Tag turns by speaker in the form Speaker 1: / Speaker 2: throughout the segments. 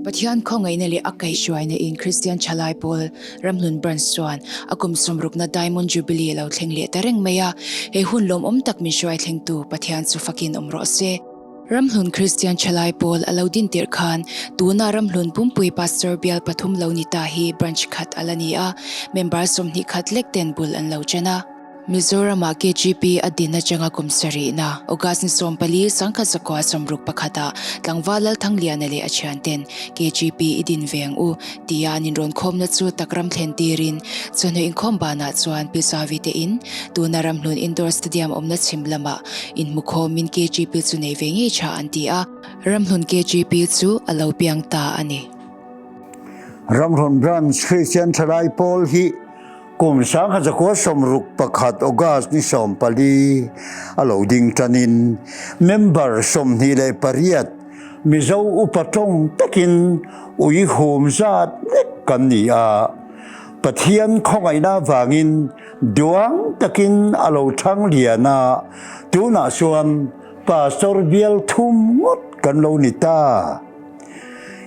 Speaker 1: Pathian khawngaihna leh a kaihhruaina in Kristian Thalai Pawl Ramhlun Branch chuan a kum sawmrukna Diamond Jubilee a lo thleng leh ta reng mai a, he hun lawmawm tak min hruai thlengtu Pathian chu fakin awm rawh se. Ramhlun Kristian Thalai Pawl a lo din tirh khan tuna Ramhlun pumpui Pastor bial pathum lo ni ta hi branch khat a la ni a, member 20 khat lek ten bul an lo chen a. Mizoram-ah KGP a din atanga kum sarihna, August ni 14, 1961 ah tlangval Lalthangliana leh a thianten KGP i din ve ang u tia an inrawn khawmna chu takram thlen tirin chawhnu inkhawm banah chuan Pi Zavi te in tuna Ramhlun Indoor Stadium awmna chhim lamah inhmukhawmin KGP chu nei ve ngei tha an ti a, Ramhlun KGP chu a lo piang ta a ni.
Speaker 2: Ramhlun Branch Christian Thalai Pawl hi Kum 1961 August ni 14 a lo ding tanin member 28 Mizo upa tawng takin ui hum zat vek kan ni a. Pathian khawngaihna avangin duang takin a lo thang lian a, tunah chuan Pastor bial thum ngawt kan lo ni ta.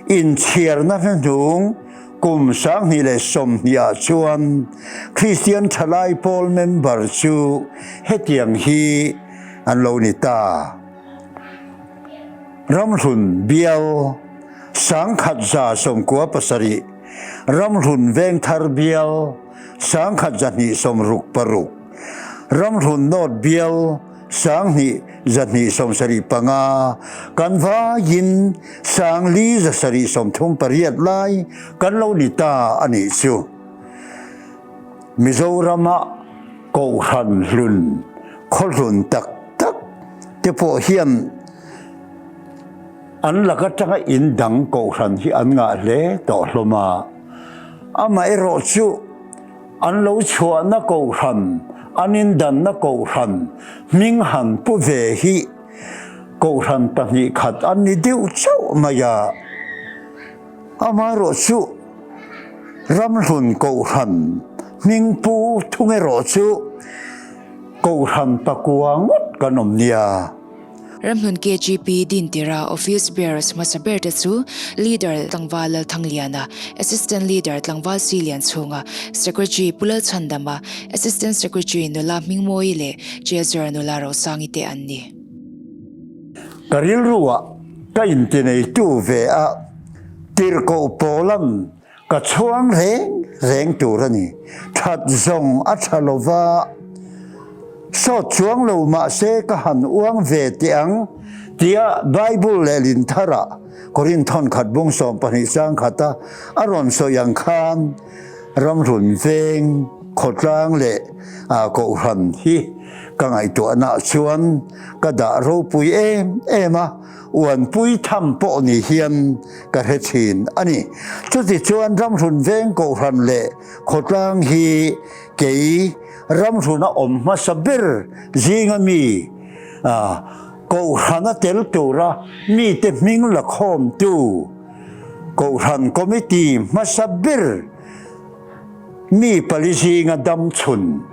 Speaker 2: Inchhiarna hnuhnung Kum 2020 ah chuan Kristian Thalai Pawl member chu hetiang hi an lo ni ta. Ramhlun bial 1197, Ramhlun Vengthar bial 1266, Ramhlun North bial 2275, kan vaiin 5738 lai kan lo ni ta a nih chu. Mizorama Kohhran hlun, khaw hlun tak tak te pawh hian an lak atanga in dang Kohhran hi an ngah hle tawh hlawm a. Amaherawhchu, An lo chhuahna kohhran, an indanna kohhran hming han pu ve hi kohhran pahnih khat an ni deuh chauh mai a. Amaherawh chu Ramhlun kohhran hming pu thung erawh chu kohhran pakua ngawt kan awm nia.
Speaker 1: Ramhlun KGP din tira Office Bearers hmasa ber te chu Leader Tlangval Lalthangliana, Assistant Leader Tlangval Silianchhunga, Secretary Pu Lalchhandama, Assistant Secretary Nula Hmingmawii leh Treasurer Nula Rosangi te an ni.
Speaker 2: Ka rilruah ka intineitu ve a, tirhkoh pawlan Ka chhuang reng reng tur a ni. That zawng a tha lo va, sawt chuang lo mahse ka han uang ve teh ang tia Bible lehlin tharah Korinthon khat bung 12 chang khata a rawn sawi ang khan Ramhlun veng khawtlang leh Kohhran hi ka ngaihtuahnaah chuan ka dah ropui em em a. Uanpui tham pawh ni hian ka hre thin a ni. Chutichuan Ramhrun veng Kohhran leh khawtlang hi kei Ramhruna awm hmasa ber zinga mi Kohhrana tel tura mite hming la khawmtu Kohhran Committee hmasa ber mi pali zinga dam chhun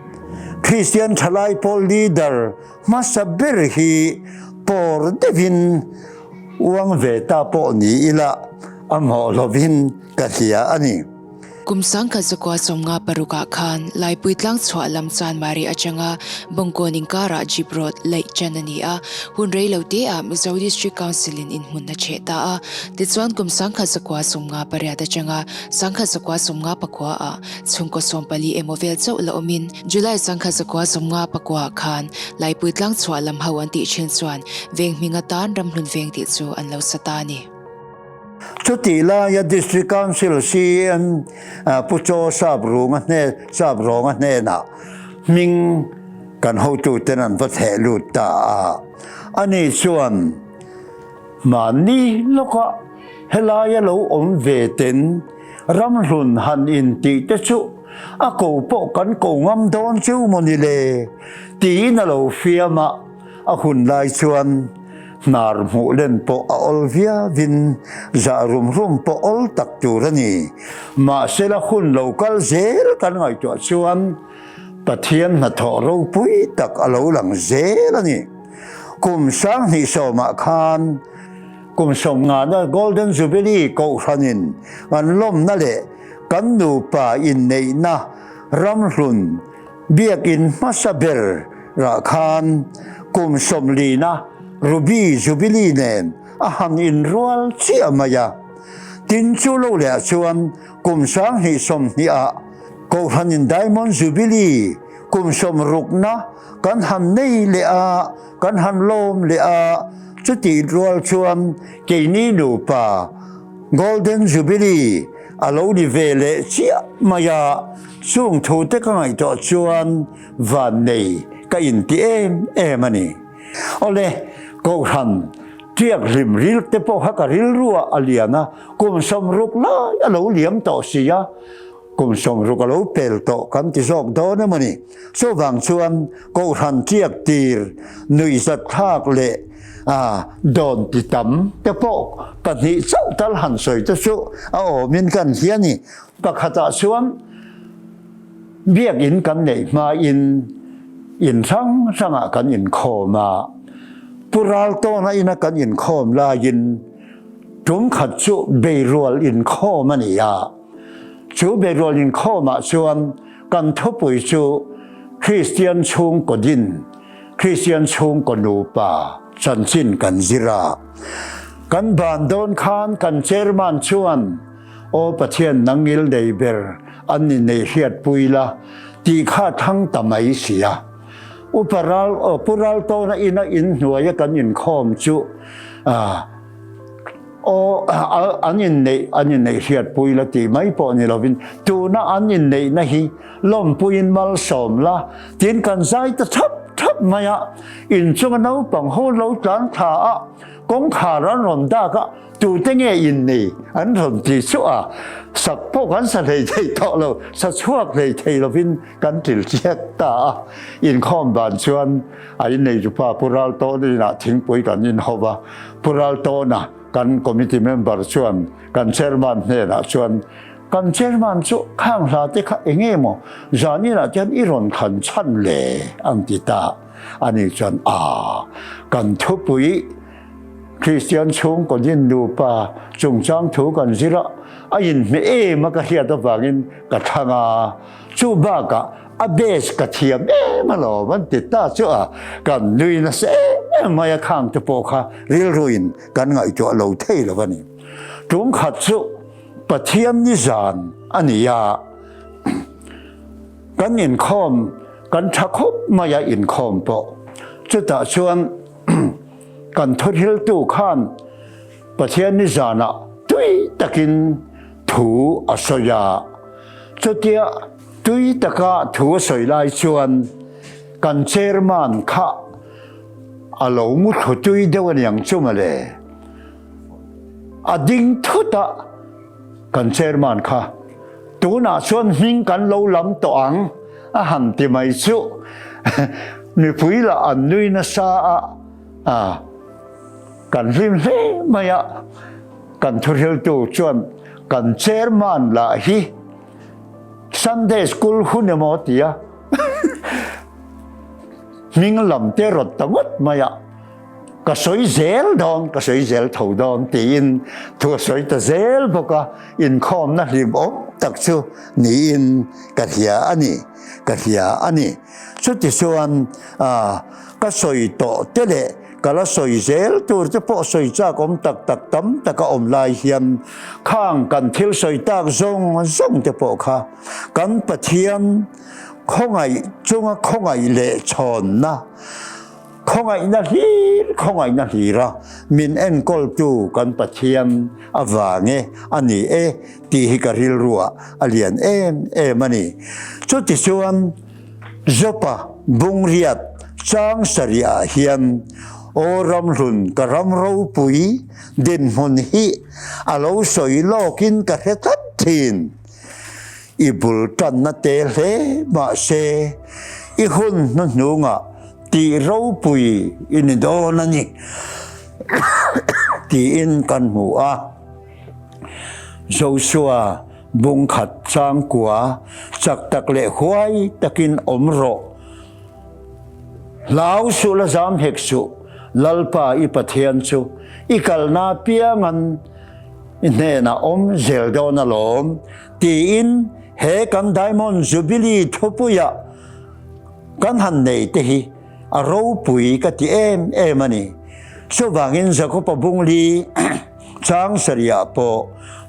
Speaker 2: Kristian Thalai Pawl Leader Hmasa ber hi pawr deuhin uang ve ta pawh ni ila a hmawh lovin ka hria a ni.
Speaker 1: Kum 1956 ah khan Laipui tlang chhuah lam Chanmari atanga Bawngkawn inkarah Jeep Road laih tan a ni a, hun rei lo te ah Mizo District Council in inhmun a cheh ta a. Tichuan kum 1958 atanga 1959 ah chhungkaw 14 emaw vel chauh la awmin, July 1959 khan Laipui tlang chhuah lam ho an tih thin chuan veng hming atan Ramhlun veng tih chu an lo sa ta a ni.
Speaker 2: Chutih laia District Council CM Pu Chaw Sap Runga hne Sap Rawnga hnenah hming kan hotuten an va theh lut ta a. Ani chuan mahni lawkah helaia lo awm ve ten Ramhlun han intih te chu A ko pawh kan ko ngam dawn chu maw ni le? tiin a lo fiam a, a hun lai chuan hnar hmuh len pawh a awl viauin zah rum rum pawh awl tak tur a ni. Mahsela hun lo kal zel kan ngaihtuah chuan Pathian hnathawh ropui tak a lo lang zel a ni. Kum 2020 ah khan. Kum sawmngana Golden Jubilee Kohhranin kan lawmna leh kan nupa inneihna ramhlun biakin hmasa ber rah khan kum sawmlina Ruby Jubilee nen a han inrual chiah mai a. Tin chu lo leh chuan kum 2020 ah Kohhranin Diamond Jubilee kum sawmrukna kan han nei leh a, kan han lawm leh a, chutih rual chuan keini nupa Golden Jubilee a lo ni ve leh chiah mai a, chung thu te ka ngaihtuah chuan vannei ka inti em em a ni. Awle, Kohhran tiak hlim ril te pawh kha ka rilruah a lian a, kum 60 lai a lo liam tawh si a, Kum 60 a lo pel tawh kan ti zawk dawn emaw ni? Chuvang chuan Kohhran tiak tir, nuihzat thlak leh dawn ti tam te pawh pahnih chauh tal han sawi te chu a awmin kan hria ni. Pakhatah chuan biakin kan neih hmain in hrang hrangah kan inkhawm a, Pu Raltawna ina kan inkhawm laiin tum khat chu beirual inkhawm a ni a. Chu beirual inkhawmah chuan kan thupui chu Kristian chhungkaw din, Kristian chhungkaw nupa chanchin kan zir a. Kan ban dawn khan kan chairman chuan, Aw Pathian nang ngil nei ber an ni nei hriatpui la tih kha thlang ta mai si a. Upa ral, Pu Raltawna ina inhnuaia kan inkhawm chu Aw, an inneih, an inneih hriatpui la tih mai pawh ni lovin, tuna an inneihna hi lawmpuiin malsawm la tiin kan zai ta thap thap mai a. Inchunga naupang ho lo tlan thla a, kawngkhar an rawn dak a, tute nge innei an rawn ti chu a, sak pawh kan sa hlei thei tawh lo, sa chhuak hlei thei lovin kan til chiat ta a. Inkhawm dan chuan a inneitu pa Pu Raltawna inah thingpui kan inho va, Pu Raltawna kan committee member chuan kan chairman hnenah chuan, Kan chairman chu khang hla te kha eng nge maw zan inah te hian i rawn khan chhan le? an ti ta. Ani chuan, Aa, kan thupui Kristian chhungkaw din nupa chungchang thu kan zir a, a inhmeh em a ka hriat avangin ka thlang a, chu bakah A base ka thiam em alawm an ti ta chu a, kan nui nasa em em mai a khang te pawh kha rilruin kan ngaihtuah lo thei lo a ni. Tum khat chu Pathian ni zan a ni a, kan inkhawm kan tha khawp mai a inkhawm pawh chutah chuan kan thuhriltu khan Pathian ni zanah tui takin thu a sawi a, chutia tui taka thu a sawi lai chuan kan chairman kha a lo mu thlu tui deuh aniang chu mawle. A ding thut a, kan chairman kha tunah chuan hming kan lo lam tawh ang a han ti mai chu mipui lah an nui nasa a, a. Kan hlim hle mai a, kan thuhriltu chuan kan chairman lah hi Sunday school hun emaw tia hming lam te rawt ta ngawt mai a, ka sawi zel dawn, ka sawi zel tho dawn tiin thu a sawi ta zel bawk a, inkhawmna hlimawm tak chu niin ka hria a ni, ka hria a ni. Chutichuan ka sawi tawh te leh Ka la sawi zel tur te pawh sawi chak awm tak tak tam tak a awm lai hian khang kan thil sawi tak zawng zawng te pawh kha kan Pathian khawngaih chunga khawngaih leh chhawnna, khawngaihna hlir khawngaihna hlira min enkawltu kan Pathian avang e a ni e tih hi ka rilruah a lian em em a ni. Chutichuan. Jopa bungriat chang sarih ah hian Aw Ramhlun ka ram ropui dinhmun hi a lo sawi lawkin ka hre tlat thin. I bul tanna te hle mahse i hun hnuhnungah tih ropui i ni dawn a ni tiin kan hmu a. Joshua Bungkhat changkua chak tak leh huai takin awm rawh. Hlau suh la zam hek suh. Lalpa i Pathian chu i kalna apiangan i hnenah awm zel dawn alawm, tiin he kan Diamond Jubilee thupuia kan han nei te hi a ropui ka ti em em a ni. Chuvangin Jakoba bungli chang sarihah pawh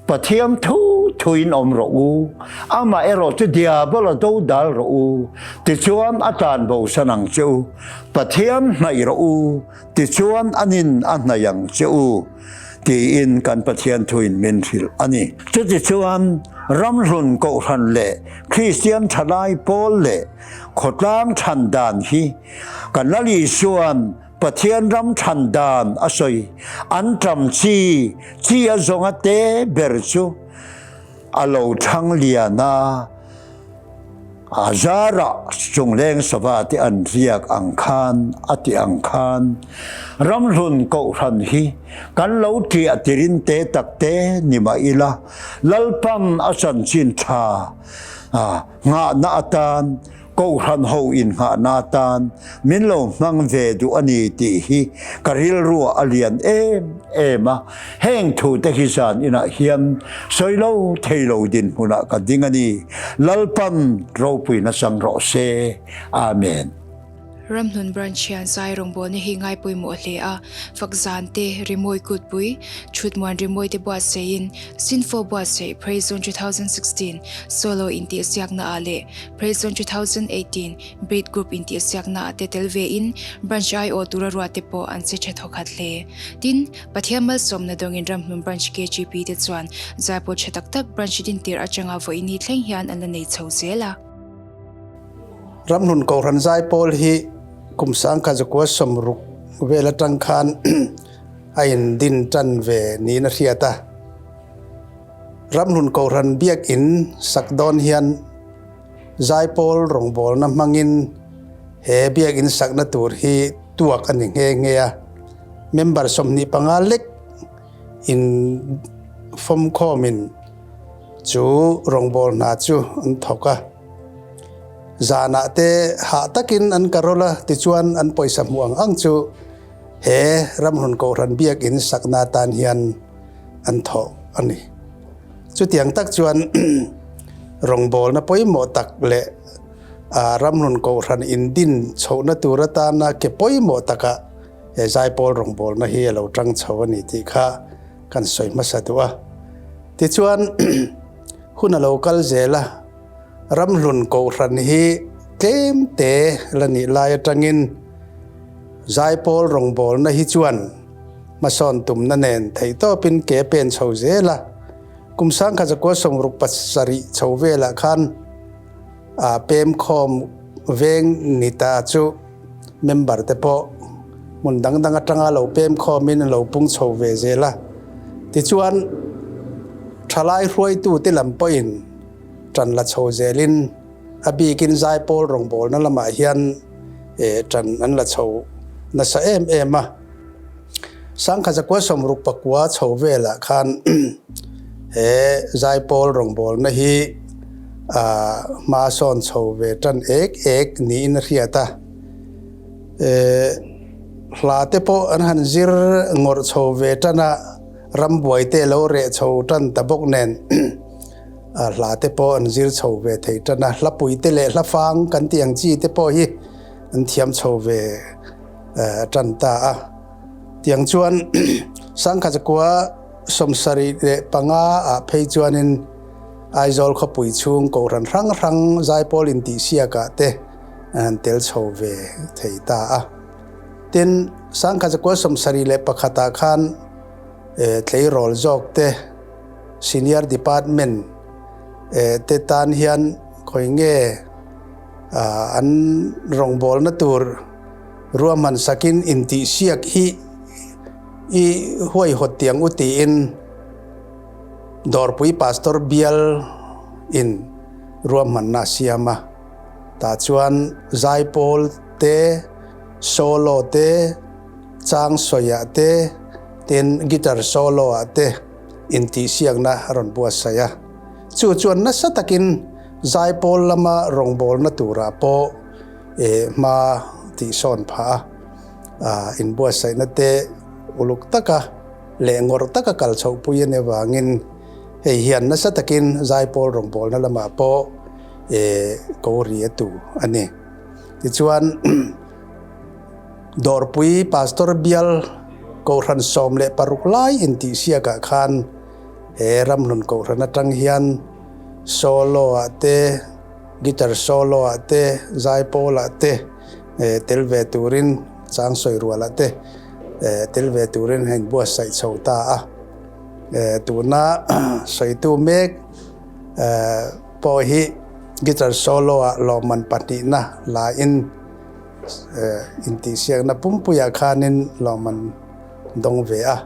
Speaker 2: Pathian thu thuin awm rawh u, amah erawh chu diabola do dal rawh u, tichuan a tlan bosan ang che u. Pathian hnaih rawh u, tichuan anin a hnaih ang che u, tiin kan Pathian thuin min hrilh a ni. Chutichuan Ramhlun Kohhran leh Kristian Thalai Pawl leh Khawtlang chhan dan hi kan Lal Isuan Pathian ram chhan dan a sawi. An ṭam chi chi a zawnga te ber chu a lo thang lian a, a zarah chungleng sava te an riak ang khan a ti ang khan Ramhlun Kohhran hi kan lo ṭiah tirin te tak te ni mah ila Lalpan a chanchin ṭha a Nghahna atan, Kohhran ho innghahna atan min lo hmang ve duh a ni tih hi ka rilruah a lian em em a. Heng thute hi zan inah hian sawi lo thei lo dinhmunah ka ding a ni. Lalpan ropuina chang rawh se. Amen.
Speaker 1: Ramhlun Branch hian zai rawngbawlna hi ngai pawimawh hle a, fak zan te, rimawi kutpui, thutmuan rimawi te buatsaihin Sinfo buatsaih Praise Zone 2016 solo intihsiakna ah leh Praise Zone 2018 Beat Group intihsiakna ah te tel ve in Branch aiawh tura ruat te pawh an che tha thawkhat hle. Tin, Pathian malsawmna dawngin Ramhlun Branch KGP te chuan zaipawl tha tak tak Branch dintir atanga vawiini thleng hian an la nei chho zel a.
Speaker 3: Ramhlun Kohhran Zaipawl hi kum sangkhat zakua sawmruk vel atang khan a indin tan ve niin a hriat a. Ramhlun Kohhran Biakin sak dawn hian Zaipawl rawngbawlna hmangin he biakin sakna tur hi tuak a ni nghe nghe a. Member 25 lek in fawmkhawmin chu rawngbâwl hna chu an thawk a. Zanah te hah takin an karol a, tichuan an pawisa hmuh ang ang chu he Ramhlun Kohhran Biakin sakna atan hian an thawh a ni. Chutiang tak chuan rawngbâwlna pawimawh tak leh Ramhlun Kohhran indin chhohna tur atana ke pawimawh takah he Zaipawl rawngbâwlna hi a lo ṭang chho a ni tih kha kan sawi hmasa duh a. Tichuan, hun a lo kal zel a, Ramhlun Kohhran hi tlem te la nih lai atangin Zaipawl rawngbawlna hi chuan hmasawn tumna nen theihtawpin ke pen chho zel a. Kum 1967 chho velah khan a pemkhawm veng ni ta chu member te pawh hmun dang dang atanga lo pem khawmin an lo pung chho ve zel a. Tichuan, thalai hruaitu te lam pawhin tan la chho zelin a bikin Zaipawl rawngbawlna lamah hian tan an la chho nasa em em a. 1969 chho velah khan he Zaipawl rawngbawlna hi hma sawn chho ve tan ek ek niin a hriat a. Hla te pawh an han zir ngawrh chho ve tan a, rambuai te lo reh chho tan ta bawk nen hla te pawh an zir chho ve thei tan a. Hlapui te leh hlafang kan tih ang chi te pawh hi an thiam chho ve tan ta a. Tiang chuan 1975 ah phei chuanin Aizawl khawpui chhung Kohhran hrang hrang Zaipawl intihsiakah te an han tel chho ve thei ta a. Tin, 1971 ah khan tleirawl zawk te Senior Department te tan hian khawi nge an rawngbawlna tur Ruahman sakin intihsiak hi i huaihawt tiang u tiin Dawrpui Pastor bial in ruahmanna a siam a. Tah chuan Zaipawl te, solo te, chang sawiah te, tin guitar solo ah te intihsiakna a rawn buatsaih a. Chu chuan nasa takin Zaipawl lama rawngbawlna turah pawh E hma tih sawn phah a. Inbuatsaihna te uluk taka leh ngawrh taka kal chhohpui a nih avangin hei hian nasa takin zaipawl rawngbawlna lamah pawh ko ri a tu a ni. Tichuan Dawrpui Pastor Bial Kohhran 16 lai intihsiakah khan he Ramhlun Kohhran atang hian solo ah te, guitar solo ah te, zaipawl ah te tel ve turin chang sawi rual ah te tel ve turin a inbuatsaih chho ta a. Tuna sawitu mek pawh hi guitar solo ah lawmman pahnihna la in intihsiakna pumpuiah khanin lawmman dawng ve a.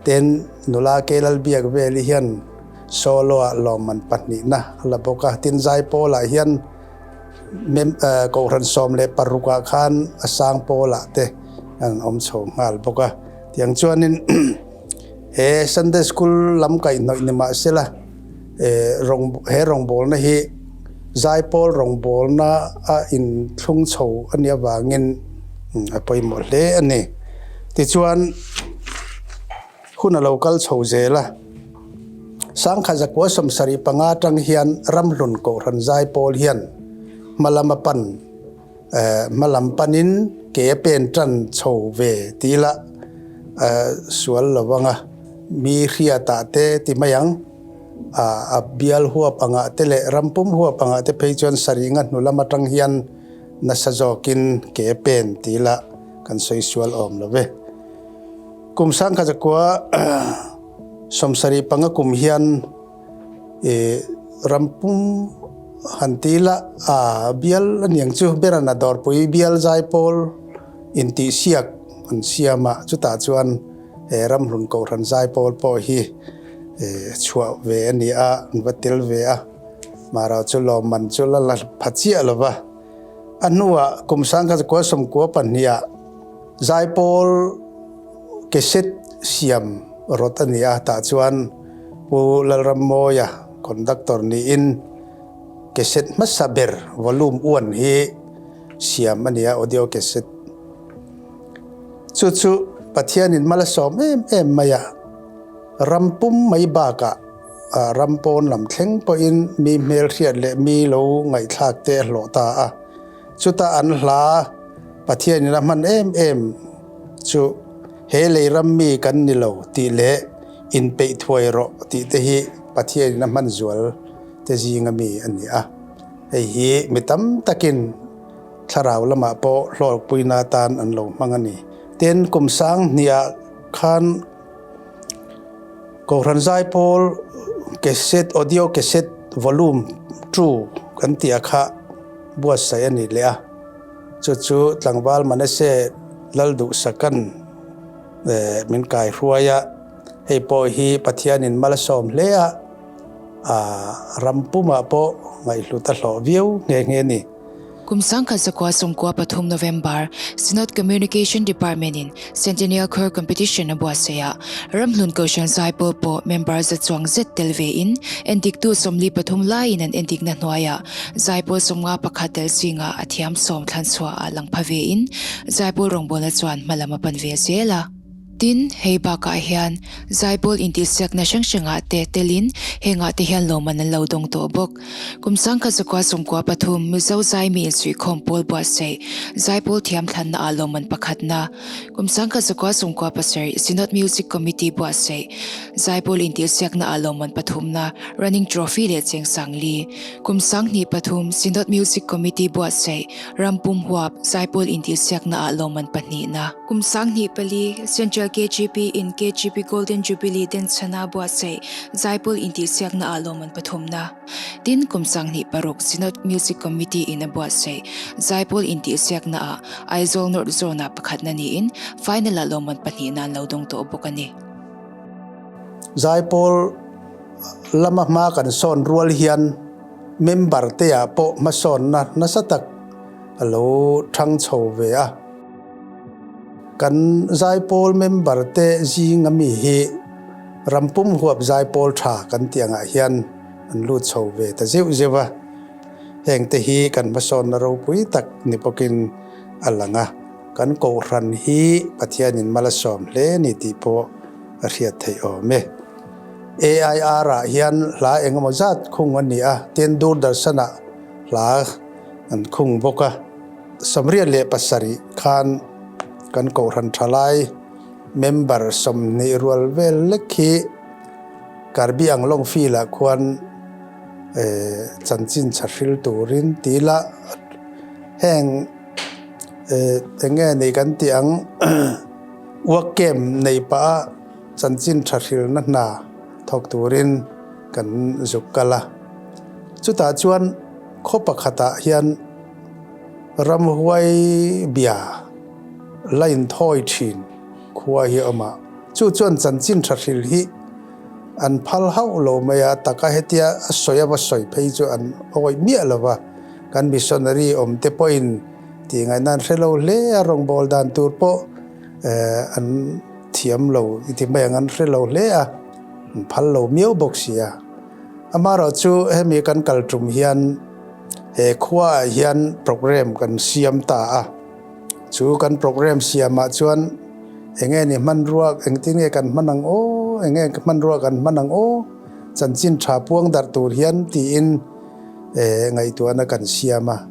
Speaker 3: Tin, nula Kelalbiak veli hian solo-ah lawmman pahnihna a la bawk a. Tin, Zaipawlah hian Kohhran 16 ah khan a sang pawlah te an awm chho nghal bawk a. Tiang chuanin he Sunday School lam kaihhnawih ni mahsela he rawngbawlna hi Zaipawl rawngbawlna a inthlung chho a nih avangin a pawimawh hle a ni. Tichuan, hun a lo kal chho zel a, Sangkha zakua 75 atang hian Ramhlun Kohhran Zaipawl hian hmalam a pan, hmalam panin ke a pen tan chho ve tih ila sual lo anga mi hriatah te ti mai ang. A bial huap angah te leh rampum huap angah te phei chuan sarih nga hnu lam atang hian nasa zawkin ke pen ti ila kan sawi sual awm lo ve. Kum 1975 kum hian rampum han ti ila a bial aniang chu Berana Dawrpui bial zaipawl intihsiak an siam a, chutah chuan he Ramhlun Kohhran zaipawl pawh hi chhuah ve a ni a, an va tel ve a, Marau chu lawmman chu la la pha chiah lo va. A hnuah kum 1992 zaipawl cassette siam rawt a ni a, tah chuan Pu Lalrammawia conductor niin cassette hmasa ber volume one hi siam a ni a, audio cassette. Chu chu Pathianin mal a sawm em em mai a. Ram pum mai bakah ram pawn lam thleng pawhin mi hmelhriat leh mi lo ngaihthlak te a hlawh ta a. Chuta an hla Pathianin a hman em em chu he lei ram mi kan ni lo tih leh inpeih thuai rawh tih te hi Pathianin a hman zual te zinga mi a ni a. Hei hi mi tam takin thlarau lamah pawh hlawlpuina atan an lo hmang a ni. Tin, kum 2000 khan Kohhran Zaipawl cassette, audio cassette volume two kan tih a kha buatsaih a ni leh a, chu chu tlangval Manase Lalduhsakan min kai hruai a, hei pawh hi Pathianin mal a sawm hle a, ram pumah pawh ngaihhlut a hlawh viau nghe nghe a ni.
Speaker 1: Kum 1993 November, Synod Communication Department-in Centennial Choir Competition a buatsaih a, Ramhlun Kohhran Zaipawl pawh member za chuang zet tel vein endiktu 43 laiin an endikna hnuaiah Zaipawl 51 tel zingah a thiam sawm thlanchhuah ah lang pha vein Zaipawl rawngbawlna chuan hmalam a pan ve zel a. Tin, hei bakah hian Zaipawl intihsiakna hrang hrangah te telin hengah te hian lawmman an lo dawng tawh bawk. Kum 1993 Mizo Zaimi Insuihkhawm Pawl buatsaih Zaipawl thiam thlanna ah lawmman pakhatna, Kum 1997 Synod Music Committee buatsaih Zaipawl intihsiakna ah lawmman pathumna, Running Trophy leh cheng sang li, Kum 2003 Synod Music Committee buatsaih Rampum huap Zaipawl intihsiakna ah lawmman pahnihna. Kum 2004 Central KGP in KGP Golden Jubilee denchhana buatsaih Zaipawl intihsiakna ah lawmman pathumna. Tin, kum 2006 Synod Music Committee in a buatsaih Zaipawl intihsiakna ah Aizawl North Zone ah pakhatna niin final ah lawmman pahnihna an lo dawng tawh bawk a ni.
Speaker 3: Zaipawl lama hma kan sawn rual hian member te ah pawh hmasawnna nasa tak a lo thang chho ve a. Kan zaipawl member te zinga mi hi rampum huap zaipawl tha kan tih angah hian an lut chho ve ta zeuh zeuh a. Heng te hi kan hmasawnna ropui tak ni bawkin a lang a. Kan Kohhran hi Pathianin mal a sawm hle a ni tih pawh a hriat theih awm e. AIR ah hian hla engemaw zat khung a ni a, tin Doordarshan ah hla an khung bawk a. 77 khan kan Kohhran thalai member 20 rual vel lek hi Karbi Anglong field ah khuan chanchin chhahril turin ti ila heng Eng nge nei kan tih ang? Work camp nei pah a chanchin tha hrilna hna thawk turin kan zuk kal a. Chutah chuan khaw pakhatah hian ramhuai bia la inthawi thin khua hi a awm a. Chu chuan chanchin tha hril hi an phal hauh lo mai a, taka hetia a sawi a va sawi phei chu an awih miah lo va. Kan missionary awm te pawhin tih ngaihna an hre lo hle a, rawngbâwl dan tur pawh an thiam lo i ti mai ang, an hre lo hle a, an phal lo miau bawk si a. Amaherawh chu hemi kan kal tum hian he khuaah hian programme kan siam ta a, chu kan programme siamah chuan eng nge ni hmanrua, engtin nge kan hman ang aw, eng nge hmanrua kan hman ang aw, chanchin tha puang darh tur hian tiin, ngaihtuahna kan siam a.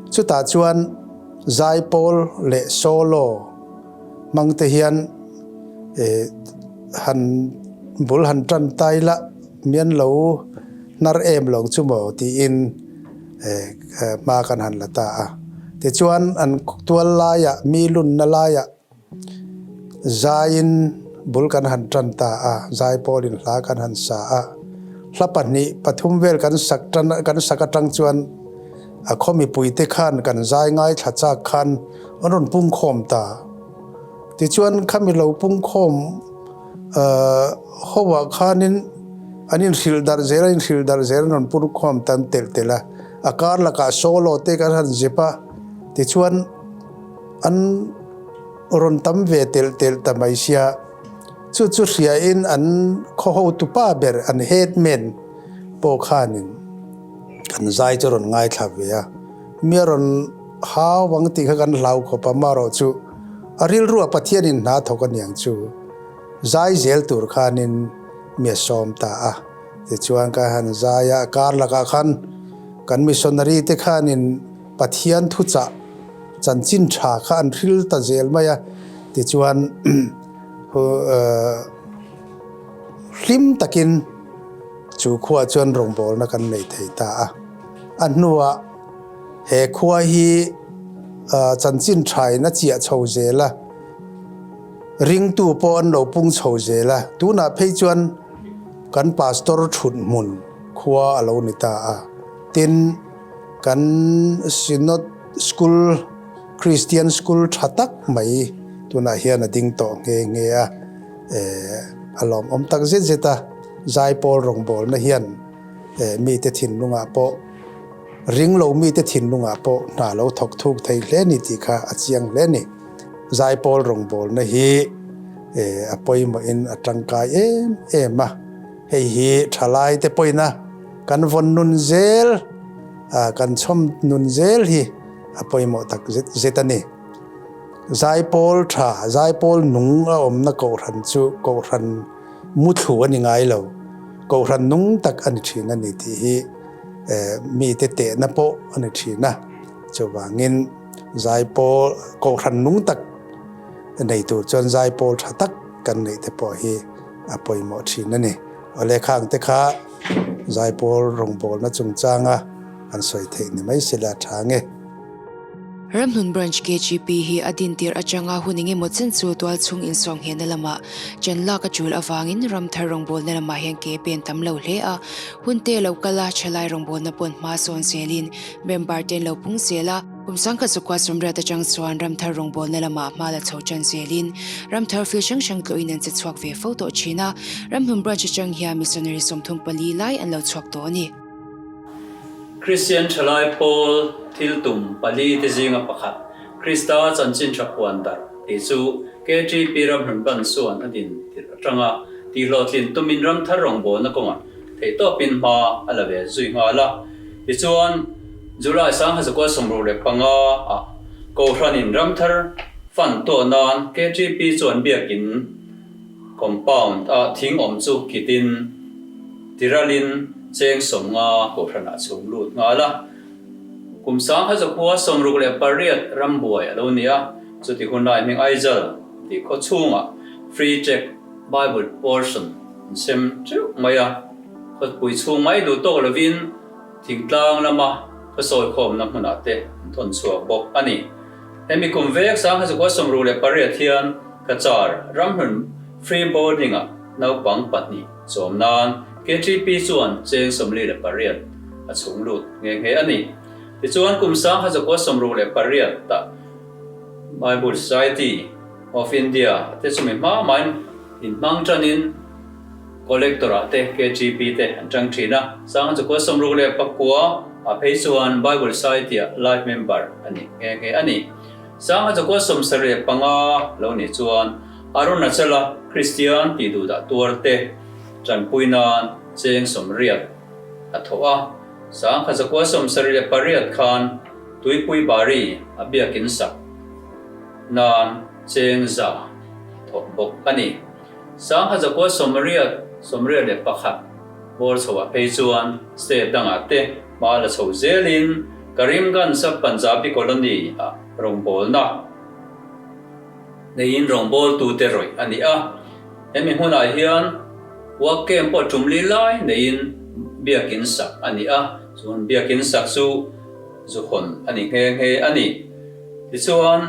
Speaker 3: Chutah chuan zaipawl leh solo hmang te hian han bul han tan ta ila mian lo hnar em lo chu maw tiin hma kan han la ta a. Tichuan an tual laiah mi lunna laiah Zaiin bul kan han tan ta a, zai pawlin hla kan han sa a. Hla pahnih, pathum vel kan sak tan kan sak atang chuan a khaw mipuite khan kan zai ngaithla chak khan an rawn pungkhawm ta. Tichuan khami lo pungkhawm ho ah khanin an inhrilh darh zel a, inhrilh darh zel an rawn pungkhawm tan telh telh a. A kar lakah solo te kan han zep a, tichuan An rawn tam ve telh telh ta mai sia, chu chu hriain an khaw hotupa ber an headman pawh khanin kan zai chu rawn ngaithla ve a, mi a rawn hau ang tih kha kan hlau khawp a, amaherawh chu a rilruah Pathianin hna thawk a niang chu zai zel tur khanin mi a sawm ta a, tichuan ka han zai a, kar lakah khan kan missionary te khanin Pathian thuchah chanchin tha kha an hril ta zel mai a, tichuan hlim takin chu khua chuan rawngbawlna kan nei thei ta a. A hnuah he khua hi chanchin thain a chiah chho zel a, ringtu pawh an lo pung chho zel a, tunah phei chuan kan pastor thut hmun khua a lo ni ta a, tin, Kan Synod School, Christian School tha tak mai tunah hian a ding tawh nghe nghe a, a lawmawm tak zet zet a, Zaipawl rawngbawlna hian mite thinlungah pawh, ringlo mite thinlungah pawh hna lo thawk thuk thei hle ni tih kha a chiang hle a ni. Zaipawl rawngbawlna hi a pawimawhin a tangkai em em a, hei hi thalaite pawhin a Kan vawn nun zel, kan chhawm nun zel hi a pawimawh tak zet zet a ni. Zaipawl tha, zaipawl nung a awmna kohhran chu kohhran muthlu a ni ngai lo, kohhran nung tak a ni thin a ni tih hi mite tehna pawh a ni thin a. Chuvangin zaipawl, kohhran nung tak nei tur chuan zaipawl tha tak kan neih te pawh hi a pawimawh thin a ni. Awle khang te kha Zaipawl rawngbawlna chungchanga an sawi theih ni mai sela tha nge.
Speaker 1: Ramhlun Branch KGP hi a din tir atanga hun engemaw chen chu tualchhung insawnghenna lamah chen lak a tul avangin ramthar rawngbawlna lamah hian ke pen tam lo hle a, hun te lo kal a, thalai rawngbawlna pawn hma sawn zelin member te an lo pung zel a. Kum sangkhat zakua sawmriat atang chuan ramthar rawngbawlna lamah hma la chho tan zelin ramthar fil hrang hrang tlawhin an che chhuak ve fo tawh thin a, Ramhlun Branch atang hian missionary 34 lai an lo chhuak tawh a ni.
Speaker 4: Kristian thalai pawl thil tum pali te zinga pakhat, Krista chanchin tha puan darh tih chu KTP Ramhlun Branch chuan a din tirh atanga tihhlawhtlin tumin ramthar rawngbawlna kawngah Theihtawpin hma a la ve zui nghal a. Tichuan, July 1965 ah Kohhranin Ramthar. Fund tuah nan KTP chuan biakin compound a thing awm chu kitin tiralin cheng 50 kohhranah chhung lut nghal a. Kum 1968 rambuai a lo ni a, chuti hun lai hming Aijal tih khaw chhungah Free Tract Bible portion an sem teuh mai a, khawpui chhung mai duh tawk lovin thingtlang lama khaw sawikhawmna hmunah te an thawn chhuak bawk a ni. Hemi kum vek 1968 hian Cachar Ramhlun Free Boarding-ah naupang pahnih chawm nan KTP chuan cheng 48 a chhung lut nghe nghe a ni. Tichuan kum 1968 ah Bible Society of India te chumi hma main inhmang tanin Collector-ah te KTP te an tang thin a. 1969 ah phei chuan Bible Society-ah Life Member a ni nghe nghe a ni. 1975 lo nih chuan Arunachala Kristian tih duhdah tuar te tanpui nan cheng 80 a thawh a. 1978 khan Tuipui Bari a biakin sak nan cheng 100 a thawh bawk a ni. 1981 bawr chhoah phei chuan state dangah te hma la chho zelin Karimganj a Punjabi Colony ah rawngbawlna neiin rawngbawltute rawih a ni a. Hemi hmunah hian work camp pawh tum li lai neiin biakin sak a ni a, chuan biakin sak chu zu hawn a ni nghe nghe a ni. Tichuan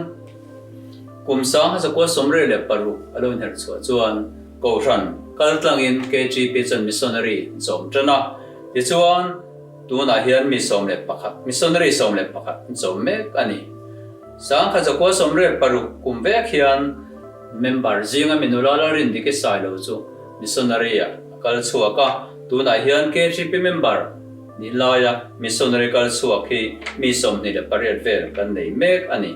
Speaker 4: kum 1986 a lo inherh chhuah chuan Kohhran kaltlangin KGP chuan missionary an chawm tan a, tichuan tunah hian mi 11, missionary 11 an chawm mek a ni. 1986 kum vek hian member zinga mi nula la Rindiki Sailo chu missionary ah a kal chhuak a, tunah hian KGP member nih laia missionary kal chhuak hi mi 28 vel kan nei mek a ni.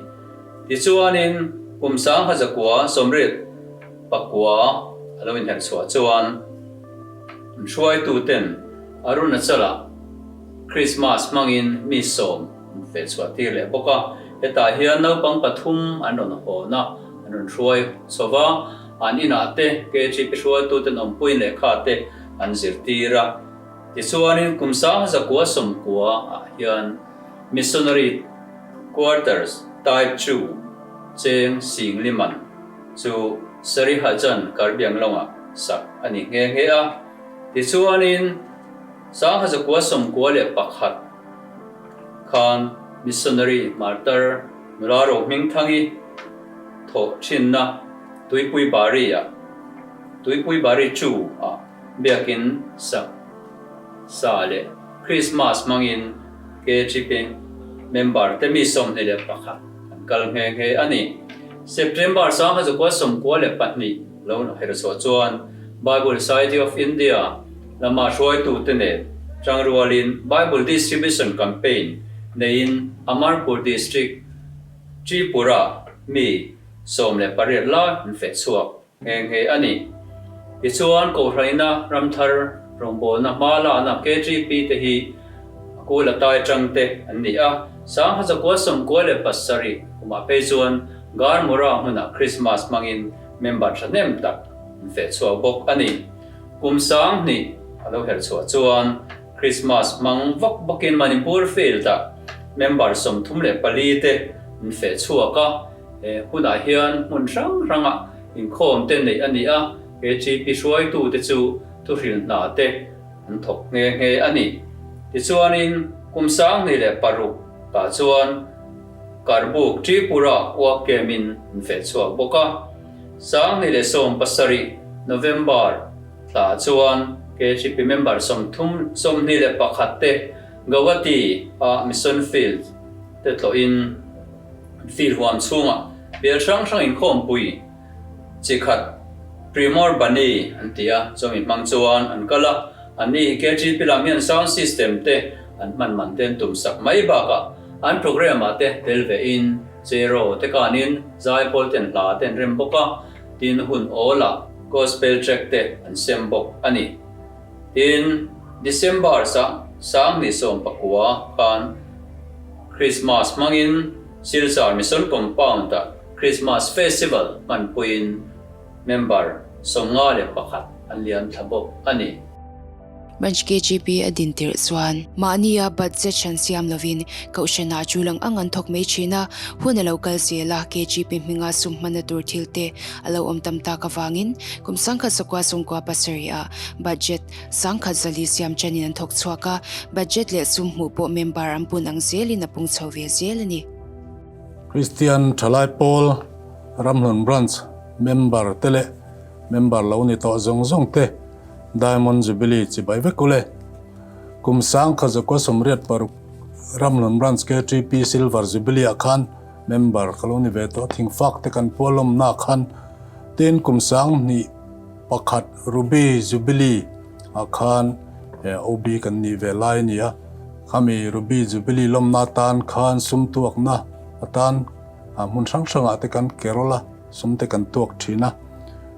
Speaker 4: Tichuanin kum 1989 a lo inherh chhuah chuan an hruaituten Arunachala Krismas hmangin mi 10 an feh chhuah tir leh bawk a. Hetah hian naupang pathum an rawn hawn a, an rawn hruai chho va, an inah te KGP hruaituten awmpuiin lehkha te an zirtir a. Tichuanin kum 1990 ah hian Missionary Quarters Type 2 cheng sing liman chu Sarihajan Karbianglawngah sak a ni nghe nghe a. Tichuanin 1991 khan Missionary Martyr nula Rohmingthangi thawh thinna Tuipui Bari ah Tuipui Bari 2 ah biakin sak sa leh Christmas hmangin KGP member te mi 21 an kal nghe nghe a ni. September 1992 lo herh chhuah chuan Bible Society of India lama hruaitute nen tangrualin Bible Distribution Campaign neiin Amarpur District Tripura mi 18 lai an feh chhuak nghe nghe a ni. Tichuan Kohhranina Ramthar rawngbawlna hma lana KGP te hi a kul a tai tang te an ni a. 1997 kumah phei chuan Garmura hmunah Christmas hmangin member thahnem tak an feh chhuak bawk a ni. Kum 2000 a lo herh chhuah chuan Christmas hmang vak bawkin Manipur Field-ah member 34 te an feh chhuak a. He hunah hian hmun hrang hrangah inkhawm te neih a ni a, KGP hruaitute chu thuhril hna te an thawk nghe nghe a ni. Tichuanin kum 2006 tah chuan Karbuk Tripura work camp-in an feh chhuak bawk a. 2017 November thla chuan KGP member 30 21 te Guwahati a Mission Field te tlawhin field huam chhungah bial hrang hrang inkhawmpui chi khat Primor Bani an ti a, chumi hmang chuan an kal a, anni hi KGP lam hian sound system te an hman man te an tum sak mai bakah an program ah te tel ve in cheraw te kanin zaipawl ten hla te an rem bawk a, tin hun awl ah gospel track te an sem bawk a ni. Tin, December 2019 khan Christmas hmangin Silchar Mission Compound ah. Christmas Festival hmanpuiin member 51 an liam thla bawk a ni.
Speaker 1: Branch KGP a din tirh chuan mahnia budget hran siam lovin Kohhranah chu lang ang an thawk mai thin a, hun a lo kal zel a, KGP hminga sum hmanna tur thil te a lo awm tam tak avangin kum 1997 ah budget 1004 siam chanin an thawk chhuak a, budget leh sum hmuh pawh member an pun ang zelin a pung chho ve zel a ni.
Speaker 5: Kristian Thalai Pawl Ramhlun Branch member te leh member lo ni tawh zawng zawng te Diamond Jubilee chibai vek ule. Kum 1986 Ramhlun Branch KTP Silver Jubilee ah khan member ka lo ni ve tawh thingfak te kan pualawmna khan tin kum 2001 Ruby Jubilee ah khan OB kan nih ve lai a ni a. Khami Ruby Jubilee lawmna atan khan sum tuakna atan hmun hrang hrangah te kan ke rawlh a, sum te kan tuak thin a.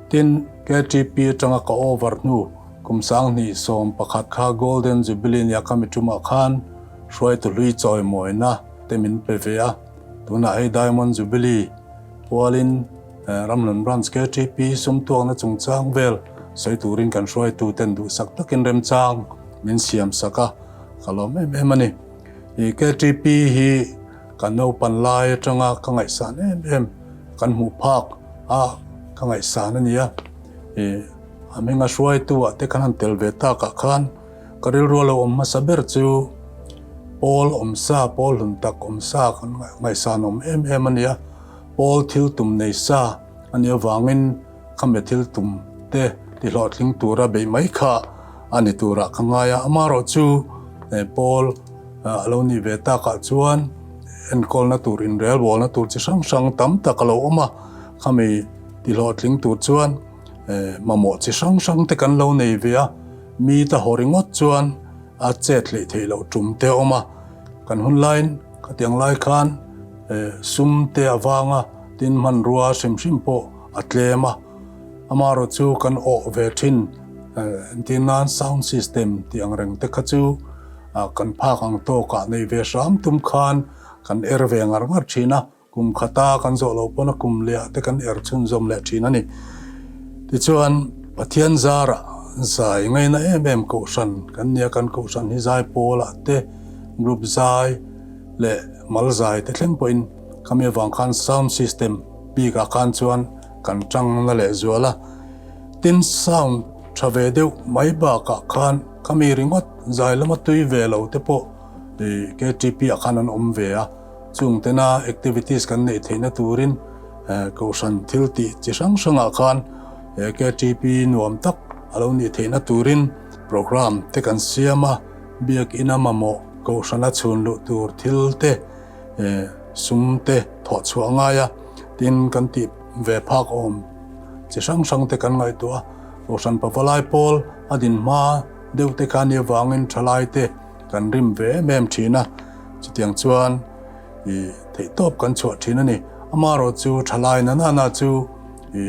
Speaker 5: Tin, KTP atanga ka over hnu kum 2011 kha Golden Jubilee nia khami tumah khan hruaitu hlui chawimawina te min pe ve a. Tunah hei Diamond Jubilee pualin Ramhlun Branch KTP sum tuakna chungchang vel sawi turin kan hruaitu ten duhsak takin remchang min siam sak a, ka lawm em em a ni. I KTP hi ka naupan lai atanga ka ngaihsan em em kan hmuh phak a ka ngaihsan a ni a. I a hminga hruaitu ah te khan han tel ve tak ah khan ka rilru a lo awm hmasa ber chu Pawl awmsa, Pawl hlun tak awmsa kan ngaihsan awm em em a ni a. Pawl thil tum nei sa a nih avangin khame thil tum te ti hlawhtling tura beih mai kha a ni turah ka ngai a. Amaherawh chu Pawl a lo nih ve takah chuan enkawlna tur, inrelbawlna tur chi hrang hrang tam tak a lo awm a. Khami ti hlawhtling tur chuan mamawh chi hrang hrang te kan lo nei ve a. Mi ta haw ringawt chuan a chet hleih theih loh tum te a awm a. Kan hun laiin khatiang lai khan sum te avanga tin hmanrua hrim hrim pawh a tlem a, amaherawh chu kan awh ve thin entir nan sound system tih ang reng te kha chu kan phak ang tawkah nei ve hram tum khan kan er ve ngar ngar thin a. Kum khata kan zawh loh pawn a kum lehah te kan er chhunzawm leh thin a ni. Tichuan, Pathian zarah zai ngaina em em kohhran kan nia, kan kohhran hi zai pawlah te, group zai leh mal zai te thleng pawhin khami avang khan sound system bikah khan chuan kan tang na leh zual a. Tin, sound tha ve deuh mai bakah khan khami ringawt zai lama tui ve lo te pawh KTP ah khan an awm ve a. Chung tena activities kan neih theihna turin Kohhran thil tih chi hrang hrangah khan KTP nuam tak a lo nih theihna turin program te kan siam a, biakina mamawh Kohhrana chhun luh tur thil te sum te thawh chhuah a ngai a, tin kan tih ve phak awm chi hrang hrang te kan ngaihtuah a, Kohhran pavalai pawl a din hma deuh te kha nia vangin thalai te Kan rim ve em em thin a, chutiang chuan i theihtawp kan chhuah thin a ni. Amaherawh chu thalai na na na chu i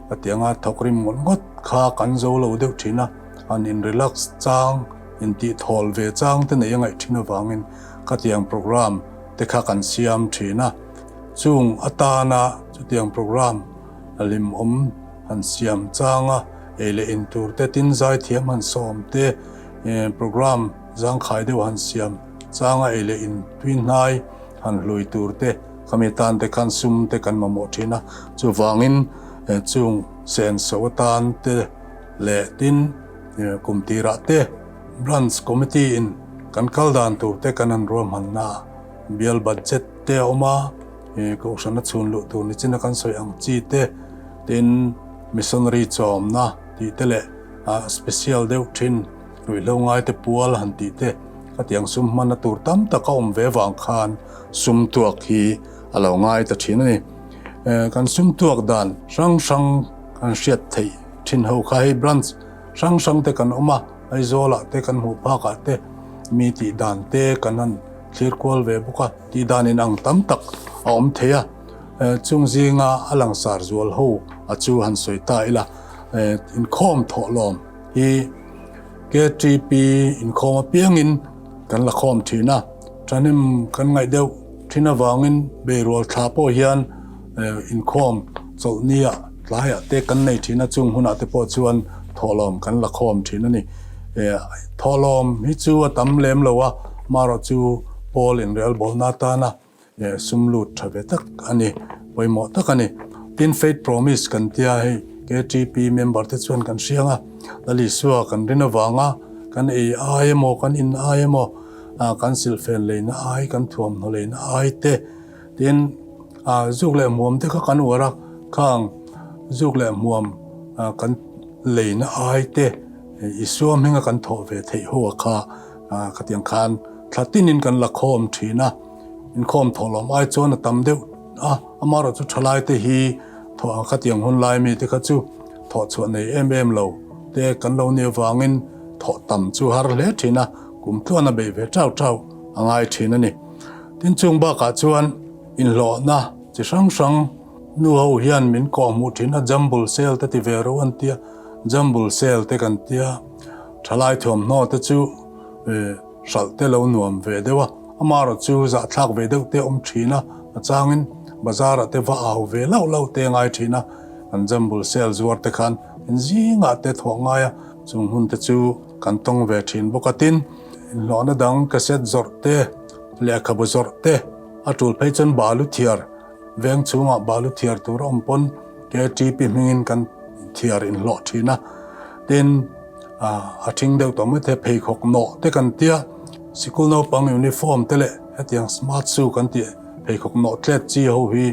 Speaker 5: khatianga thawk rim ngawt ngawt kha kan zo lo deuh thin a, an in relax chang, intih thawl ve chang te nei a ngaih thin avangin khatiang program te kha kan siam thin a. Chung atana chutiang program hlimawm han siam changa ei leh in tur te, tin zaithiam han sawm te, Program zangkhai deuh han siam changa ei leh in tui hnai han hlui tur te khami tan te khan sum te kan mamawh thin a, chuvangin chung senso atan te leh tin kum tirah te Branch Committee in kan kal dan tur te kan han ruahmanna ah bial budget te a awm a, Kohhrana chhun luh tur nichina kan sawi ang chi te tin Missionary chawmna tih te leh a special deuh thin ruihhlo ngai te pual han tih te khatiang sum hmanna tur tam tak a awm ve vang khan sum tuak hi a lo ngai ta thin a ni. Kan sum tuak dan hrang hrang kan hriat theih thin ho kha hei branch hrang hrang te kan awm a, Aizawl ah te kan hmuh phak ah te mi tih dan te kan han thlir kual ve bawk a, tih dan in ang tam tak a awm thei a, chung zinga a langsar zual ho a chu han sawi ta ila. Inkhawm thawhlawm hi KTP inkhawm apiangin kan la khawm thin a, thahnem kan ngaih deuh thin avangin beirual thla pawh hian Inkhawm chawlhnia tlaiah te kan nei thin a, chung hunah te pawh chuan thawhlawm kan la khawm thin a ni. Thawhlawm hi chu a tam lem lo a, marawh chu Paul inrelbawlna atana sum lut tha ve tak a ni, pawimawh tak a ni. Tin, Faith Promise kan tia hei KTP member te chuan kan hriang a, Lal Isua kan rin avanga kan ei ai emaw kan in ai emaw kan silhfen leina ai, kan thuamhnaw leina ai te, Tin, zuk leh hmuam te kha kan uar a, khang zuk leh hmuam kan leina ai te Isua hminga kan thawh ve theih ho a kha khatiang khan thla tinin kan la khawm thin a, inkhawm thawhlawm ai chuan a tam deuh a, amaherawhchu thalai te hi thawh khatiang hun lai mi te kha chu thawh chhuah nei em em lo te kan lo nih avangin thawh tam chu har hle thin a, kum tluan a beih ve tau tau a ngai thin a ni. Tin chung bakah chuan inhlawhna chi hrang hrang nu ho hian min kawh hmuh thin a, jumble sale te ti ve ro an tia, jumble sale te kan tia, thalai thuamhnaw te chu hralh te lo nuam ve deuh a, amaherawh chu zahthlak ve deuh te awm thin a, a changin bazar ah te va au ve lauh lauh te ngai thin a, kan jumble sale zuar te khan in zingah te thawh ngai a, chung hun te chu kan tawng ve thin bawk a, tin inhlawhna dang cassette zawrh te, Lehkhabu zawrh te a tul phei chuan balu thiar, veng chhungah balu thiar tur a awm pawn KTP hmingin kan thiar inhlawh thin a. Tin, a thing deuh tawh mai te pheikhawk nawh te kan tia, sikul naupang uniform te leh hetiang smart shoe kan tih pheikhawk nawh tlet chi ho hi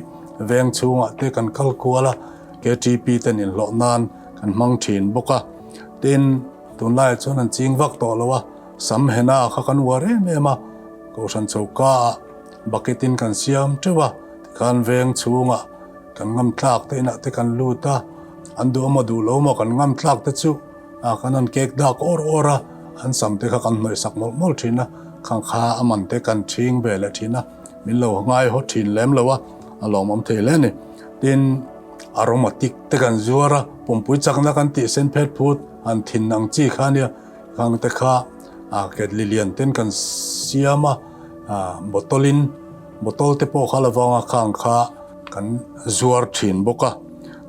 Speaker 5: veng chhungah te kan kal kual a, KTP ten inhlawh nan kan hmang thin bawk a. Tin, tunlaiah chuan an ching vak tawh lo a. Sam hena kha kan uar em em a, Kohhran choka ah bucket in kan siam teuh a, tikhan veng chhungah kan ngam tlak te inah te kan lut a, an duh emaw duh lo emaw kan ngam tlak te chu kan han kek dak awr awr a, an sam te kha kan hnawih sak mawlh mawlh thin a, khang kha a man te kan thing ve leh thin a, min lo ngai haw thin lem lo a, a lawmawm thei hle a ni. Tin, aromatic te kan zuar a, pumpui chakna kan tih sen phet phut han thin ang chi kha ania. Khang te kha ketli lian ten kan siam a, bottle in bottle te pawh kha la vang a khang kha kan zuar thin bawk a.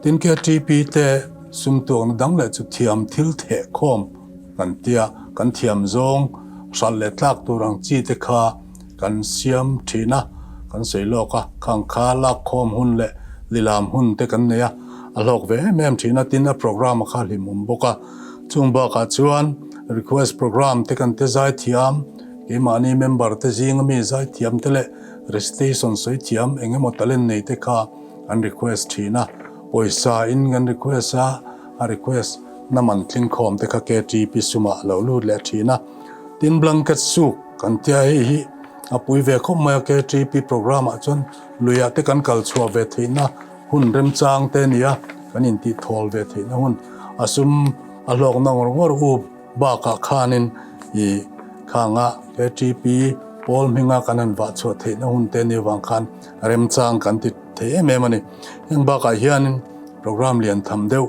Speaker 5: Tin KTP te sum tuakna dang leh chu thiam thil theh khawm kan tia, kan thiam zawng hralh leh tlak tur ang chi te kha kan siam thin a, kan sawi lawk a, khang kha lak khawm hun leh lilam hun te kan nei a, a hlawk ve em em thin a, tin a programme a kha hlimawm bawk a. Chung bakah chuan request programme te kan te zaithiam, keimahni member te zinga mi zaithiam te leh recitation sawi thiam eng emaw talent nei te kha an request thin a, pawisa in kan request a, a request na man tling khawm te kha KTP sumah a lo lut leh thin a. Tin blanket suk kan tia hei hi a pui ve khawp mai a, KTP programme ah chuan luiah te kan kal chhuah ve theihna hun remchang te a ni a, kan intih thawl ve theihna hun a sum a hlawkna ngawr ngawr up bakah khanin ih khanga KTP pawl hminga kan han vah chhuah theihna hun te ni avang khan remchang kan ti thei em em a ni. Heng bakah hianin program lian tham deuh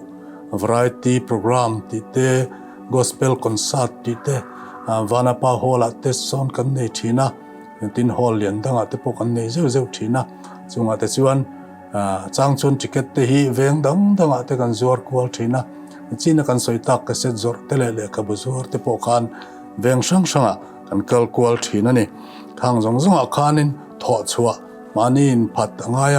Speaker 5: variety program tih te, gospel concert tih te, Vanapa hall ah te sawn kan nei thin a. Tin hall lian dangah te pawh kan nei zeuh zeuh thin a, chungah te chuan chang chuan ticket te hi veng dang dangah te kan zuar kual thin a, china kan sawi tak cassette zawrh te leh lehkhabu zuar te pawh khan veng hrang hrangah kan kal kual thin a ni. Khang zawng zawngah khanin thawh chhuah mahni inphat a ngai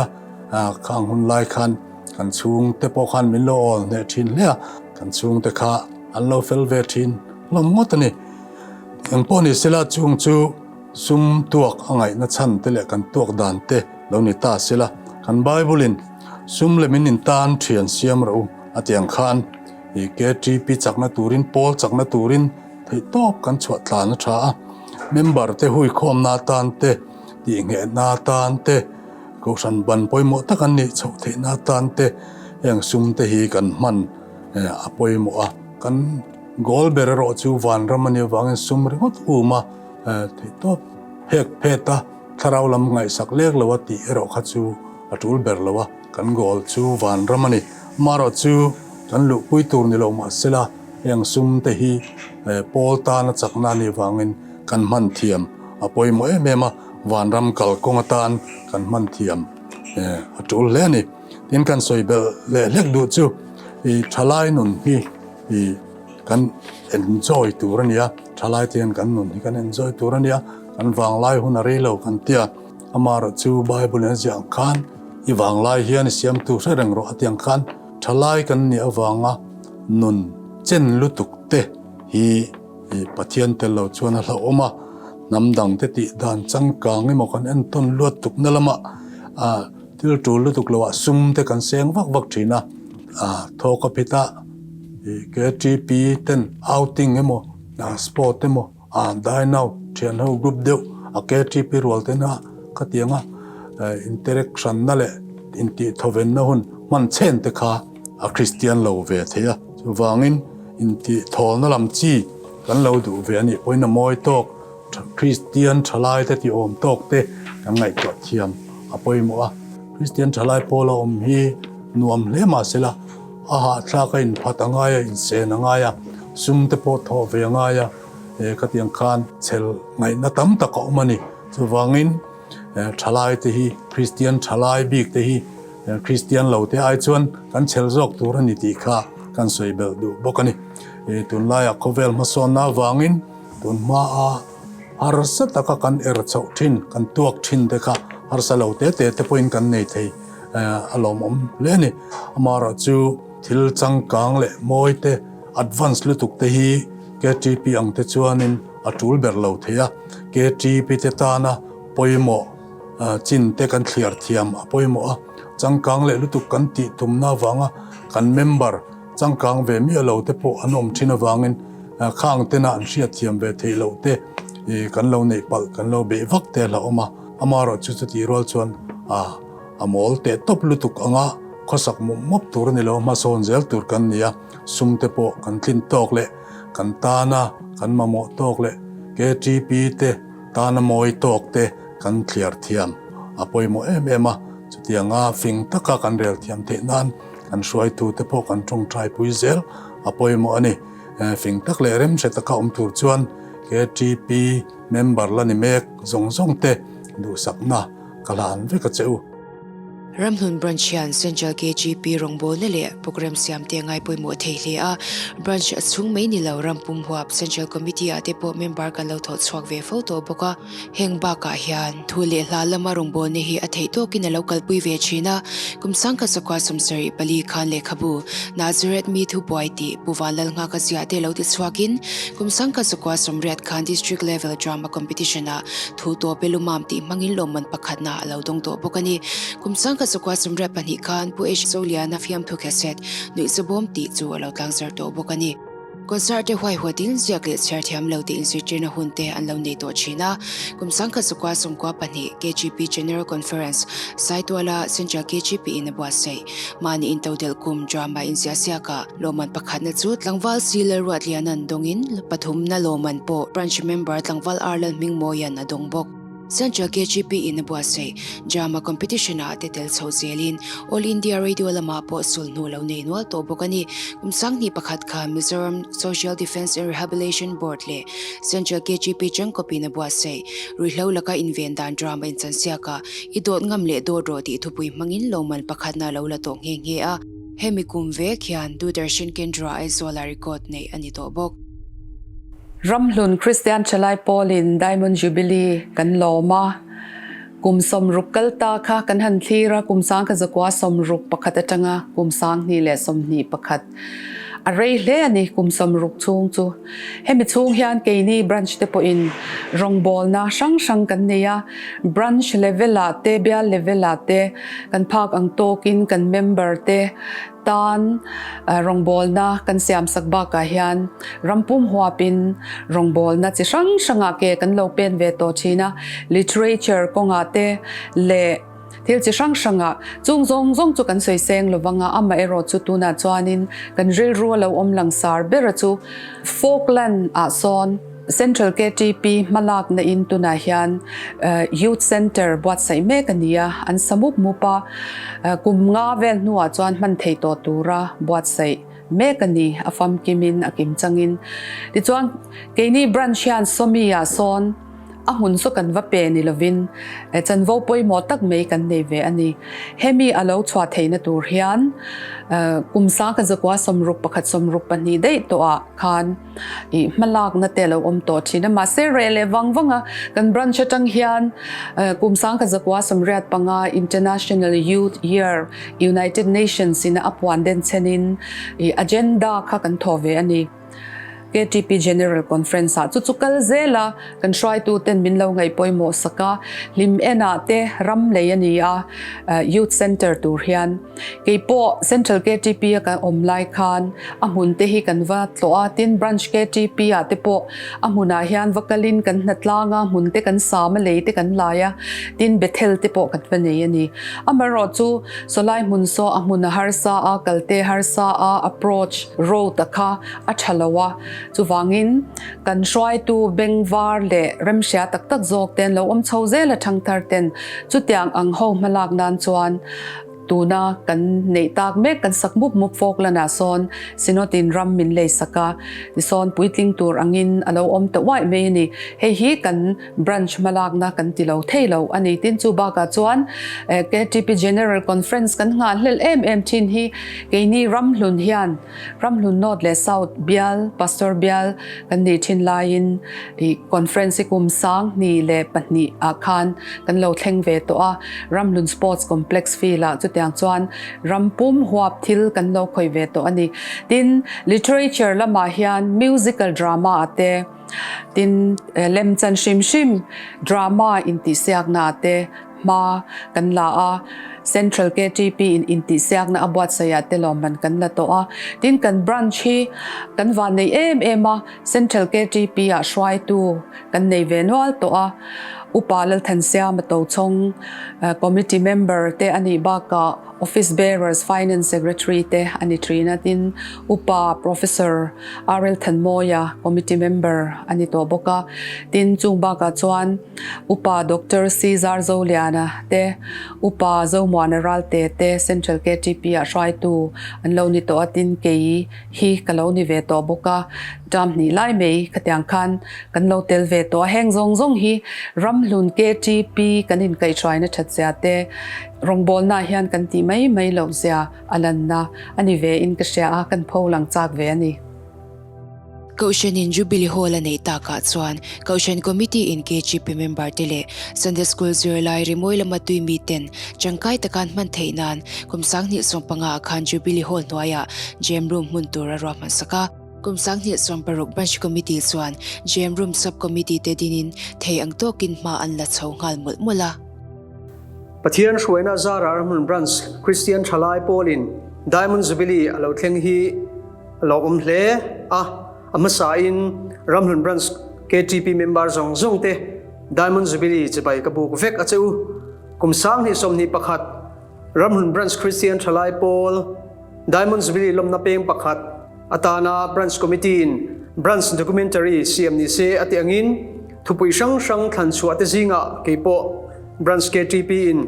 Speaker 5: a, khang hun lai khan kan chhungte pawh khan min lo awl hneh thin hle a, kan chhungte kha an lo fel ve thin hlawm ngawt a ni. Engpawh ni sela chung chu sum tuak a ngaihna chhan te leh kan tuak dan te lo ni ta sela, kan Bible in sum leh min in tan thian siam rawh u a ti ang khan i KTP chakna turin pawl chakna turin theih tawp kan chhuah tlan a tha a, member te hui khawmna atan te tihnghehna atan te kohhran ban pawimawh tak an nih chhoh theihna atan te heng sum te hi kan hman a pawimawh a kan. Goal ber erawh chu vanram a nih avangin sum ringawt um a theihtawp phek phet a, thlarau lam ngaihsak lek lo a tih erawh kha chu a tul ber lo a, kan goal chu vanram a ni. Amaherawh chu kan luhpui tur ni lo mahsela heng sum te hi pawl tana chakna a nih avangin kan hman thiam a pawimawh em em a, vanram kalkawng atan kan hman thiam a tul hle a ni. Tin kan sawi belh leh hlek duh chu i thalai nun hi i kan enjoy tur a ni a, thalai te hian kan nun hi kan enjoy tur a ni a, kan vanglai hun a rei lo kan ti a, amaherawh chu Bible in a ziah ang khan i vanglai hian i siamtu hre reng rawh a ti ang khan thalai kan nih avanga nun chen lutuk te hi i Pathian tel lo chuan a hlauhawm a, hnam dang te tih dan changkang emaw kan entawn luat tukna lamah ah thil tul lutuk loah sum te kan seng vak vak thin a, ah thawk a phit a, i KTP ten outing emaw ah sport emaw ah dine out thian ho group deuh a KTP rual tena khatianga interaction na leh intih thawvenna hun hman chhen te kha a Kristian lo ve thei a, chuvangin intih thawlna lam chi kan lo duh ve a nih pawhin a mawi tawk, Kristian thalai te tih awm tawk te kan ngaihtuah thiam a pawimawh a. Kristian thalai pawl a awm hi nuam hle mah sela a hahthlak a inphat a ngai a, insen a ngai a, sum te pawh thawh ve a ngai a, khatiang khan chhel ngaihna tam tak a awm a ni. Chuvangin thalai te hi Kristian thalai bik te hi Kristian lo te ai chuan kan chhel zawk tur a ni tih kha kan sawi belh duh bawk a ni. Tunlaiah khawvel hmasawnna avangin tun hmaa harsa taka kan er chhoh thin, kan tuak thin te kha harsa lo te te te pawhin kan nei thei a lawmawm hle a ni. Amaherawh chu thil changkang leh mawi te, advance lutuk te hi KTP ang te chuanin a tul ber lo thei a. KTP te tana pawimawh Chin te kan thliar thiam a pawimawh a, changkang leh lutuk kan tih tumna avanga kan member changkang ve miah lo te pawh an awm thin avangin khang tena an hriat thiam ve theih loh te kan lo neih palh kan lo beih vak te a hlauhawm a, amaherawh chu chutih rual chuan a mawl teh tawp lutuk anga khawsak mawp mawp tur a ni lo, hmasawn zel tur kan ni a, sum te pawh kan tlin tawk leh kan tana kan mamawh tawk leh KTP te Tana mawi tawk te kan thliar thiam a pawimawh em em a, chutianga fing taka kan rel thiam theih nan kan hruaitu te pawh kan tawngtai pui zel a pawimawh a ni. Fing tak leh remhre taka awm tur chuan KTP member la ni mek zawng zawng te duhsakna ka hlan vek a che u.
Speaker 1: Ramhlun Branch hian Central KGP rawngbawlna leh programme siamte a ngai pawimawh thei hle a, Branch a chhung mai ni lo ram pum huap Central Committee ah te pawh member kan lo thawh chhuak ve fo tawh bawk a. Heng bakah hian thu leh hla lama rawngbawlna hi a theih tawkin a lo kalpui ve thin a, kum sangkhat sakua 74 khan lehkhabu Nazareth mi thubuai tih Pu Vanlalnghaka ziah te lo ti chhuakin kum sangkhat sakua 80 khan District Level Drama Competition ah Thu tawp e lumam tih hmangin lawmman pakhatna a lo dawng tawh bawk a ni. Kum sangkhat sakua 82 khan Pu H. Zoliana fiamthu cassette Nuihzawbawm tih chu a lo tlangzar tawh bawk a ni. Concert te huaihawtin ziak leh chhiar thiam lo tih inzirtirna hun te an lo nei tawh thin a. Kum sangkhat sakua 92 KGP General Conference Saituala Central KGP in a buatsaih. Mahni intodelh kum drama inziahsiakah lawmman pakhatna chu tlangval Si Lalruatliana'n dawngin pathumna lawmman pawh branch member tlangval R Lalhmingmawia'n a dawng bawk. Central KGP in a buatsaih drama competition ah te tel chho zelin All India Radio lamah pawh sulhnu lo nei nual tawh bawk a ni. Kum 21 khan Mizoram Social Defence and Rehabilitation Board leh Central KGP changkawpin a buatsaih ruihhlo laka inven dan drama inchansiakah I dawt ngam leh dawt rawh tih thupui hmangin lawmman pakhatna lo la tawh nghe nghe a. Hemi kum vek hian Doordarshan Kendra Aizawla record neih a ni tawh bawk.
Speaker 6: Ramhlun Kristian Thalai Pawlin Diamond Jubilee kan lawm a, kum 60 kal ta kha kan han thlir a, kum 1961 atanga kum 2021 a rei hle a ni kum 60 chhung chu. Hemi chhung hian keini branch te pawhin rawngbawlna hrang hrang kan nei a, branch level ah te bial level ah te kan phak ang tawkin kan member te tan rawngbawlna kan siam sak bakah hian ram pum huapin rawngbawlna chi hrang hrangah ke kan lo pen ve tawh thin a, literature kawngah te leh Thil chi hrang hrangah chung zawng zawng chu kan sawi seng lo vang a, amaherawh chu tunah chuanin kan rilru a lo awm langsar ber a chu Falkland ah sawn Central KTP hmalakna in tunah hian Youth Centre buatsaih mek a ni a, an sa mup mup a, kum nga vel hnuah chuan hman thei tawh tura buatsaih mek a ni, a famkimin a kim changin. Tichuan keini branch hian Sawmi ah sawn. A hmun chu kan va pe ni lovin chanvo pawimawh tak mai kan nei ve a ni. Hemi a lo chhuah theihna tur hian kum sangkhat zakua 60 pakhat 62 daih tawhah khan ih hmalakna te a lo awm tawh thin a. Mahse reh leh vang vang a kan branch atang hian kum sangkhat zakua 85 International Youth Year United Nations ina a puan den chhenin ih agenda kha kan thawh ve a ni. KTP General Conference ah chu chu kal zel a, kan hruaitu ten min lo ngaih pawimawh sak a, hlim en ah te ram lei a ni a, Youth Centre tur hian. Kei pawh Central KTP a kan awm lai khan a hmun te hi kan va tlawh a, tin Branch KTP ah te pawh a hmun ah hian va kal in kan hnatlang a, hmun te kan sam a, lei te kan lai a, tin Bethel te pawh kan va nei a ni. Amaherawh chu sawlai hmun saw a hmun a harsa a, kal te harsa a, approach road a kha a tha lo a, chuvangin kan hruaitu bengvar leh remhria tak tak zawk ten lo awm chho zel a thangthar ten chutiang ang ho hmalak nan chuan tuna kan neih tak mek kan sak mup mup fawk lanah sawn Synod in ram min lei sak a, tisawn puitling tur angin a lo awm ta uaih mai a ni. Hei hi kan branch hmalakna kan ti lo thei lo a ni. Tin chu bakah chuan KTP General Conference kan nghahhlelh em em thin hi keini Ramhlun hian Ramhlun North leh South bial, Pastor bial kan nih thin laiin ih conference hi kum 2002 ah khan kan lo thleng ve tawh a, Ramhlun Sports Complex field ah chutiang chuan ram pum huap thil kan lo khawih ve tawh a ni. Tin, literature lamah hian musical drama ah te, tin lemchan hrim hrim drama intihsiakna ah te, Hma kan la a, Central KTP in intihsiakna a buatsaih ah te lawmman kan la tawh a. Tin, kan branch hi kan van nei em em a, Central KTP ah hruaitu kan nei ve nual tawh a. Upa Lalthansiama Tochhawng Committee member te a nih bakah Office Bearers Finance Secretary te a ni thin a. Tin, Upa Professor RL Thanmawia Committee member a ni tawh bawk a. Tin, chung bakah chuan Upa Doctor Caesar Zoliana te, Upa Zomuana Ralte te Central KTP ah hruaitu an lo ni tawh a, tin kei hi ka lo ni ve tawh bawk a, term hnih lai mai khatiang khan kan lo tel ve tawh a, heng zawng zawng hi Ramhlun KTP kan inkaihhruaina that zia te, rawngbawlna ah hian kan tih mai mai loh zia a lanna a ni ve in ka hria a, kan pho lang chak ve a ni.
Speaker 1: Kohhranin Jubilee Hall a neih takah chuan Kohhran Committee in KGP member te leh Sunday School zirlai rimawi lama tui mi ten tangkai taka an hman theih nan kum 2015 ah khan Jubilee Hall hnuaiah Gem Room hmun tur a ruahman sak a. Kum 2016 Branch Committee chuan Gem Room Sub Committee te dinin thei ang tawkin hma an la chho nghal mawlh mawlh a.
Speaker 7: Pathian hruaina Zara Ramhlun Branch Kristian Thalai Pawlin Diamond Jubilee a lo thleng hi A lo awm hle a, a hmasain Ramhlun Branch KTP member zawng zawng te Diamond Jubilee chibai ka buk vek a che u. Kum 2021 Ramhlun Branch Christian Thalai Pawl Diamond Jubilee lawmna peng pakhat atana Branch Committee in Branch Documentary siam ni se a ti angin thupui hrang hrang thlan chhuah te zingah keipawh Branch KTP in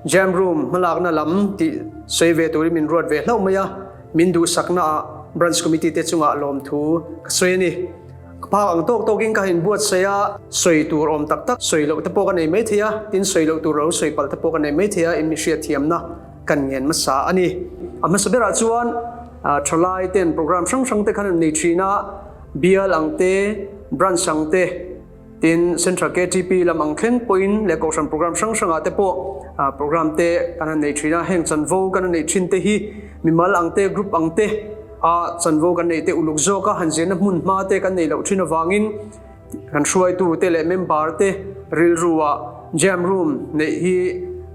Speaker 7: Jam Room hmalakna lam tih sawi ve turin min ruat ve hlauh mai a. Min duhsakna ah Branch Committee te chungah lawmthu ka sawi a ni. Ka phak ang tawk tawkin ka han buatsaih a, sawi tur awm tak tak sawi loh te pawh ka nei mai thei a, tin sawi loh tur lo sawi palh te pawh ka nei mai thei a, in mi hriatthiamna kan ngen hmasa a ni. A hmasa berah chuan thalai ten program hrang hrang te khan an nei thin a, bial ang te, branch ang te, Tin, Central KTP lam ang thleng pawhin leh Kohhran program hrang hrangah te pawh program te kan han nei thin a, heng chanvo kan han neih thin te hi mimal ang te, group ang te a chanvo kan neih te uluk zawka han zirna hmun hma te kan neih loh thin avangin kan hruaitu te leh member te rilru ah jam room neih hi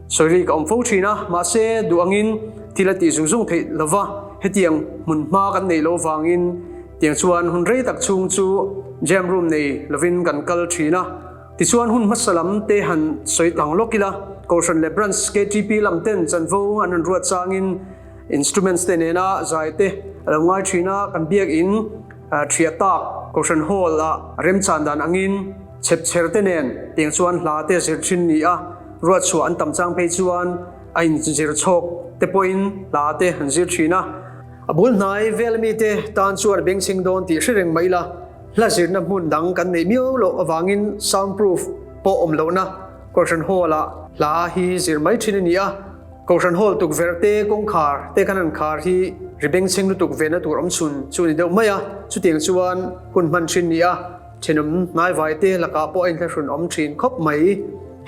Speaker 7: sawi rik a awm fo thin a, mahse duh angin thil a tih zung zung theih lova hetiang hmun hma kan neih loh avangin Tiang chuan hun rei tak chhung chu jam room nei lovin kan kal thin a. Tichuan hun hmasa lam te han sawi tlang lawk ila, Kohhran leh Branch KTP lam ten chanvo an rawn ruat changin instruments te nena zai te a lo ngai thin a, kan biakin thiah tak Kohhran Hall ah remchan dan angin chhepchher te nen tiang chuan hla te zir thin ni a, ruat chhuah an tam chang phei chuan a inzir chhawk te pawhin hla te an zir thin a. A bul hnai vel mite tan chuan bengchheng dawn tih hre reng mai ila, hla zirna hmun dang kan neih miau loh avangin sound proof pawh awm lohna Kohhran Hall-ah hla hi zir mai thin a ni a. Kohhran Hall tukverh te, kawngkhar te kan han khar hi ri bengchheng lutuk vehna tur awm chhun chu a ni deuh mai a. Chutiang chuan hun hman thin ni a, thenawm hnaivai te lakah pawh a inthlahrun awm thin khawp mai.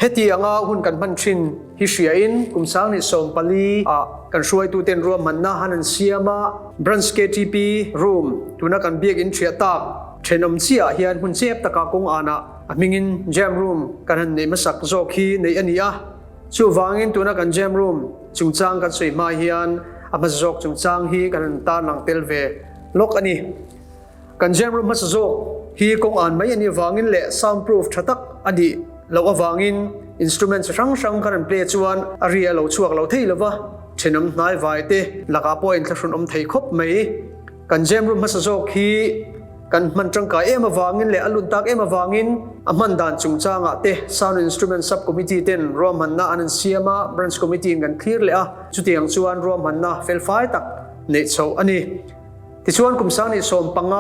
Speaker 7: Heti anga hun kan hman thin hi hriain kum 2014 ah kan hruaituten ruahmanna han an siam a, Branch KTP room tuna kan biakinn thiah tak thenawm chiah hian hmun chep taka kawng anah a hmingin Jam Room kan han neih hmasak zawk hi neih a ni a. Chuvangin tuna kan Jam Room chungchang kan sawi hma hian a hmasa zawk chungchang hi kan han tarlang tel ve lawk a ni. Kan jam room hmasa zawk hi kawng an mai a nih avangin leh sound proof tha tak a nih loh avangin instrument chi hrang hrang kan rawn play chuan a ri a lo chhuak lo thei lova, thenawm hnai vai te lakah pawh a inthlahrun awm thei khawp mai. Kan jam room hmasa zawk hi kan hman tangkai em avangin leh a lun tak em avangin a hman dan chungchangah te sound instrument sub committee ten ruahmanna an an siam a, branch committee in kan thlir leh a, chutiang chuan ruahmanna felfai tak neih chhoh a ni. Tichuan kum 2015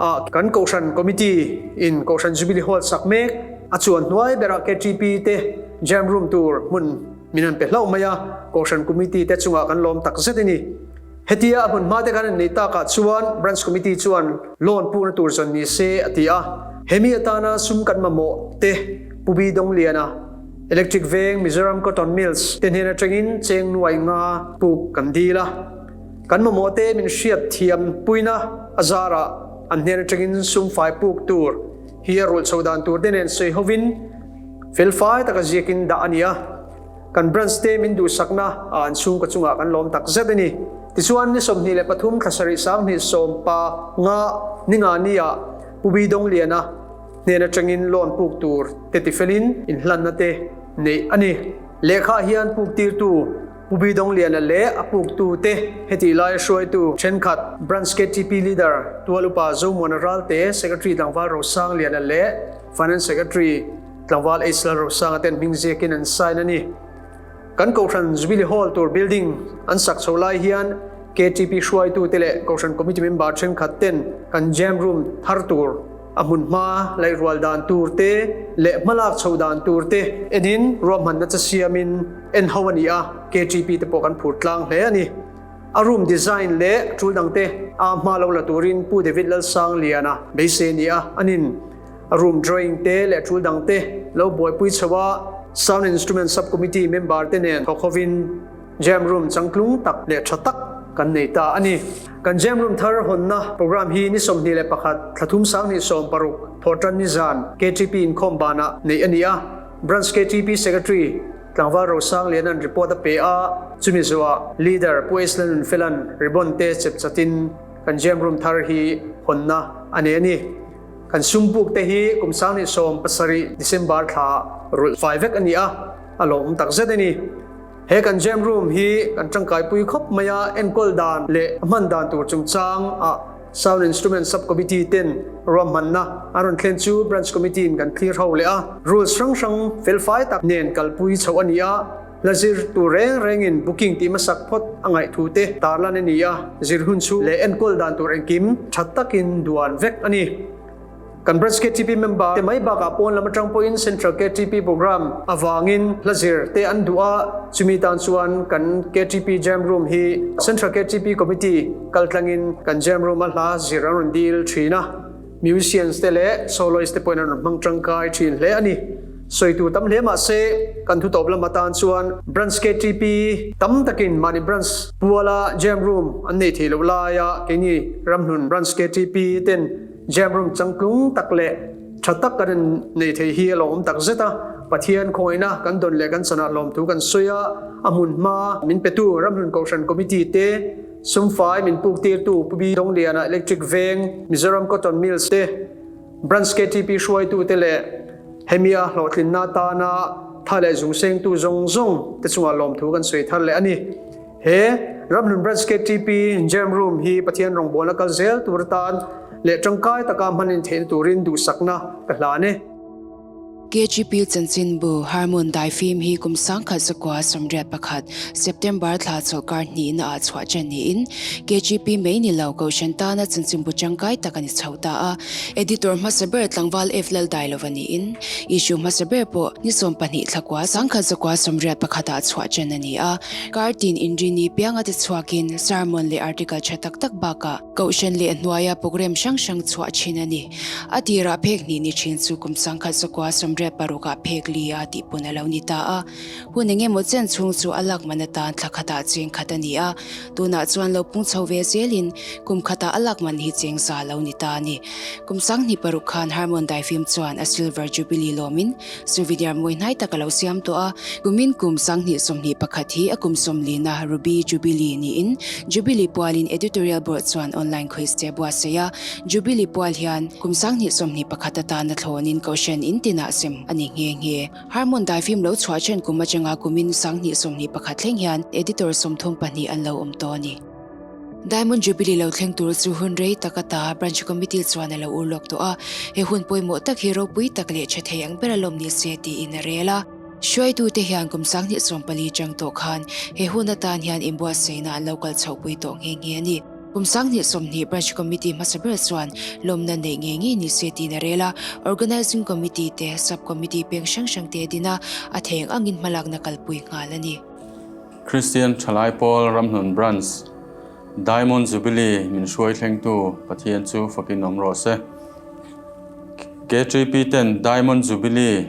Speaker 7: ah kan Kohhran Committee in Kohhran Jubilee Hall sak mek a chuan hnuai berah KTP te Jam Room tur hmun min han pe hlauh mai a, Kohhran Committee te chungah kan lawm tak zet a ni. Hetia a hmun hma te kan han neih takah chuan Branch Committee chuan loan pukna tur zawn ni se a ti a. Hemi atana sum kan mamawh te Pu Bi Dongliana, Electric Veng, Mizoram Cotton Mills te hnen atangin cheng nuai nga puk kan dil a. Kan mamawh te min hriat thiam puina a zarah an hnen atangin sum fai puk tur hi a rulh chho dan tur te nen sawi hovin felfai taka ziakin dah a ni a. Kan branch te min duhsakna ah an chhungkaw chungah kan lawm tak zet a ni. Tichuan ni 23 thla sarih 2015 ninga ni ah Pu Bi Dongliana hnen atangin loan puk tur te tifelin inhlanna te neih a ni. Lehkha hian puk tirtu Pu Bidawngliana leh a puktute hetih laia hruaitu thenkhat, Branch KTP Leader Tual Upa Zomuana Ralte, Secretary Tlangval Rosangliana leh Finance Secretary Tlangval H Lalrosanga ten hming ziakin an sign a ni. Kan Kohhran Jubilee Hall tur building an sak chho lai hian KTP hruaitute leh Kohhran Committee member thenkhat ten kan Jam Room thar tur A hmun hma laihrual dan tur te leh hmalak chho dan tur te enin ruahmanna che siamin en ho a ni a, KTP te pawh kan phur tlang hle a ni. A room design leh tul dang te a hma lo la turin Pu David Lalsangliana beisei a ni a, anin a room drawing te leh tul dang te lo buaipui chho a, Sound Instrument Sub-Committee member te nen thawk hovin Jam room changtlung tak leh tha tak kan nei ta a ni. Kan jam room thar hawnna program hi ni 21 thla thum 2016 thawhtan ni zan KTP inkhawm banah neih a ni a. Branch KTP Secretary Tlangval Rosang Lianan report a pe a, chumi zuah Leader Pu Eslan Nunfelan ribbon te chep chatin kan jam room thar hi hawnna a nei a ni. Kan sum buk te hi kum 2017 December thla rulh fai vek a ni a, a lawmawm takzet a ni. He kan jam room hi kan tangkaipui khawp mai a, enkawl dan leh a hman dan tur chungchang ah Sound Instrument Sub Committee ten ruahmanna an rawn thlen chu Branch Committee in kan thlir ho leh a, rules hrang hrang felfai tak nen kalpui chhoh a ni a, hla zir tur reng rengin booking tih hmasak phawt a ngaih thu te tarlan a ni a, zir hun chhung leh enkawl dan tur engkim tha takin duan vek a ni. Kan Branch KTP member te mai bakah pawn lam atang pawhin Central KTP program avangin hla zir te an duh a, chumi tan chuan kan KTP Jam Room hi Central KTP Committee kaltlangin kan Jam Room a hla zir an rawn dil thin a, musicians te leh soloist te pawhin an rawn hmang tangkai thin hle a ni. Sawi tur tam hle mahse kan thutawp lam atan chuan Branch KTP tam takin mahni Branch puala Jam Room an nei thei loh laia keini Ramhlun Branch KTP ten Jam room changtlung tak leh tha tak kan in nei thei hi a lawmawm tak zet a, Pathian khawngaihna kan dawn leh kan chanah lawmthu kan sawi a, a hmun hma min petu Ramhlun Kohhran Committee te, Sumfai min puk tirtu Pu Bi Dongliana Electric Veng, Mizoram Cotton Mills te, Branch KTP hruaitu te leh hemia hlawhtlinna atana tha leh zungsengtu zawng zawng te chungah lawmthu kan sawi thar leh a ni. He Ramhlun Branch KTP Jam Room hi Pathian rawngbawlna kal zel tur atan leh tangkai taka hman in theihna turin duhsakna ka hlan e.
Speaker 1: KGP chanchinbu Harmon Daifim hi kum 1981 September thla chawlhkar hnihna ah chhuah chen niin KGP mai ni lo Kohhran tana chanchinbu tangkai tak a ni chho ta a. Editor hmasa ber tlangval F Laldailova niin issue hmasa ber pawh ni 12 thlakua 1981 ah chhuah chen a ni a. Kar tin inrini pianga te chhuakin sermon leh article tha tak tak bakah Kohhran leh hnuaia programme hrang hrang chhuah thin a ni. A tirah phek hnih ni thin chu kum 1986 ah phek li a tih pawn a lo ni ta a. Hun eng emaw chen chhung chu a lak man atan thla khatah cheng khat a ni a, tunah chuan lo pung chho ve zelin kum khatah a lak man hi cheng za lo ni ta a ni. Kum 26 khan Harmon Daifim chuan a Silver Jubilee lawmin Souvenir mawi hnai tak a lo siam tawh a, kumin kum 2021 hi a kum sawmlina Ruby Jubilee niin Jubilee pualin Editorial Board chuan online quiz te a buatsaih a, Jubilee pual hian kum 2021 atana thlawnin Kohhran in tinah sem a ni nghe nghe. Harmon daifim lo chhuah then kum atanga kumin 2021 thleng hian Editor 32 an lo awm tawh a ni. Diamond Jubilee lo thleng tur chu hun rei tak ata Branch Committee chuan a lo ur lawk tawh a, he hun pawimawh tak hi ropui tak leh tha thei ang ber a lawm ni se tiin a rel a. Hruaitute hian kum 2014 chang tawh khan he hun atan hian inbuatsaihna an lo kal chhohpui tawh nghe nghe a ni. Kum 2020 Branch Committee hmasa ber chuan lawmna neih ngei ngei ni se tiin a rel a, Organising Committee te Sub Committee peng hrang hrang te a din a, a theng angin hmalakna kalpui nghal a ni.
Speaker 8: Kristian Thalai Pawl Ramhlun Branch Diamond Jubilee min hruai thlengtu Pathian chu fakin awm rawh se. KTP ten Diamond Jubilee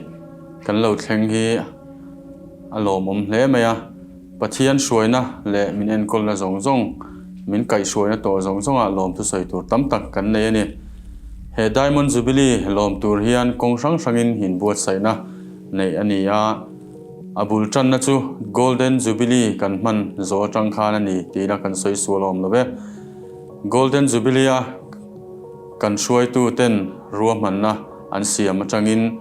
Speaker 8: kan lo thleng hi a lawmawm hle mai a, Pathian hruaina leh min enkawlna zawng zawng, min kaihhruaina tawh zawng zawngah lawm thusawi tur tam tak kan nei a ni. He Diamond Jubilee lawm tur hian kawng hrang hrangin inbuatsaihna neih a ni a. A bul tanna chu Golden Jubilee kan hman zawh atang khan a ni tiin a kan sawi sual awm lo ve. Golden Jubilee-a kan hruaitu ten ruahmanna an siam atangin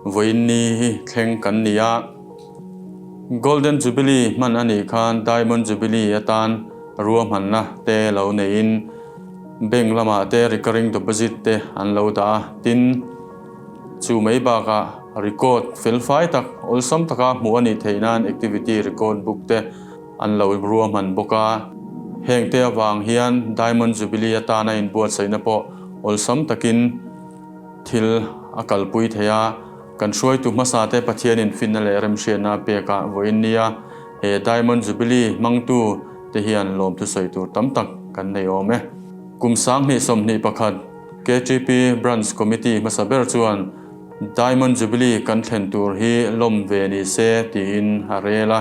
Speaker 8: vawiin ni hi thleng kan ni a. Golden Jubilee hman a nih khan Diamond Jubilee atan ruahmanna te lo neiin bank lamah te recurring deposit te an lo dah a, tin, Chu mai bakah record felfai tak awlsam taka hmuh a nih theih nan activity record book te an lo ruahman bawk a. Heng te avang hian Diamond Jubilee atana inbuatsaihna pawh awlsam takin thil a kalpui thei a. Kan hruaitu hmasa te Pathianin finna leh remhriatna a pek a vawiin nia he Diamond Jubilee hmangtu te hian lawmthu sawi tur tam tak kan nei awm e. Kum 2021 KTP Branch Committee hmasa ber chuan Diamond Jubilee kan thlen tur hi lawm ve ni se tiin a rel a.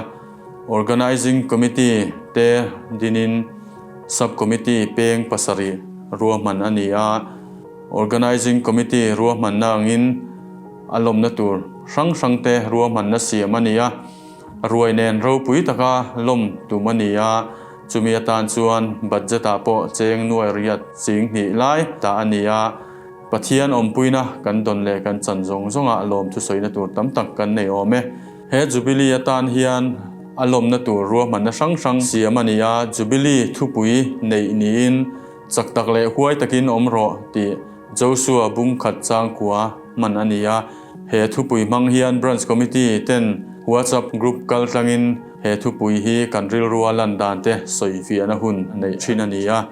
Speaker 8: Organising Committee te dinin Sub Committee peng pasarih ruahman a ni a. Organising Committee ruahmanna angin a lawmna tur hrang hrang te ruahmanna siam a ni a. Ruai nen ropui taka lawm tum a ni a. Chumi atan chuan budget-ah pawh cheng nuai riat ching hnih lai dah a ni a, Pathian awmpuina kan dawn leh kan chan zawng zawngah lawm thusawina tur tam tak kan nei awm e. He Jubilee atan hian a lawmna tur ruahmanna hrang hrang siam a ni a, Jubilee thupui neih niin chak tak leh huai takin awm rawh tih Joshua bung khat changkua hman a ni a. He thupui hmang hian Branch Committee ten WhatsApp group kal tlangin he thupui hi kan rilrua lan dan te sawi fiahna hun neih thin a ni a.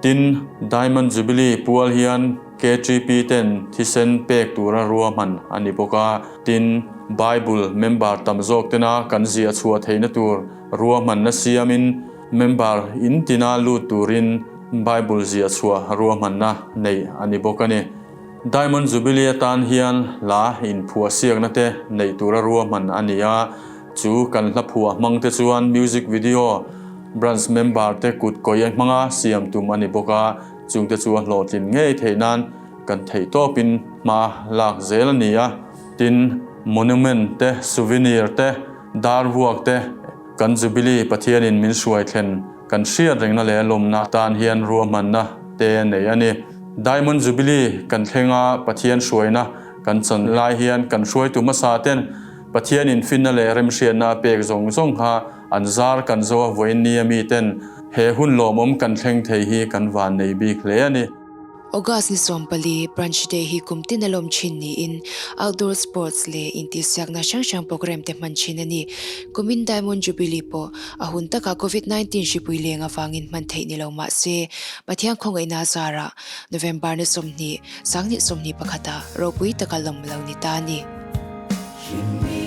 Speaker 8: Tin, Diamond Jubilee pual hian KTP ten thisen pek tura ruahman a ni bawk a. Tin, Bible member tam zawk tena kan ziah chhuah theihna tur ruahmanna siamin member in tina lut turin Bible ziah chhuah ruahmanna neih a ni bawk a ni. Diamond Jubilee atan hian hla inphuah siakna te neih tura ruahman a ni a, chu kan hla phuah hmang te chuan music video branch member te kut kawih hmanga siam tum a ni bawk a, chungte chu a hlawhtlin ngei theih nan kan theih tawpin hma lak zel a ni a, tin monument te, souvenir te, dar vuak te kan Jubilee Pathianin min hruai thlen Kan hriat rengna leh lawmna atan hian ruahmanna te nei a ni. Diamond Jubilee kan thlenga Pathian hruaina kan chan lai hian kan hruaitu hmasa ten Pathianin finna leh remhriatna a pek zawng zawng kha an zar kan zo a vawiin ni a mi ten he hun lawmawm kan thleng thei hi kan van nei bik hle a ni.
Speaker 1: August ni 14, Branch Day hi kum tin a lawm thin niin outdoor sports leh intihsiakna hrang hrang programme te hman thin a ni. Kumin Diamond Jubilee pawh a hun takah Covid 19 hripui leng avangin hman theih ni lo mah se, Pathian khawngaihna zarah November ni 20, 2021 ah ropui taka lawm lo ni ta a ni.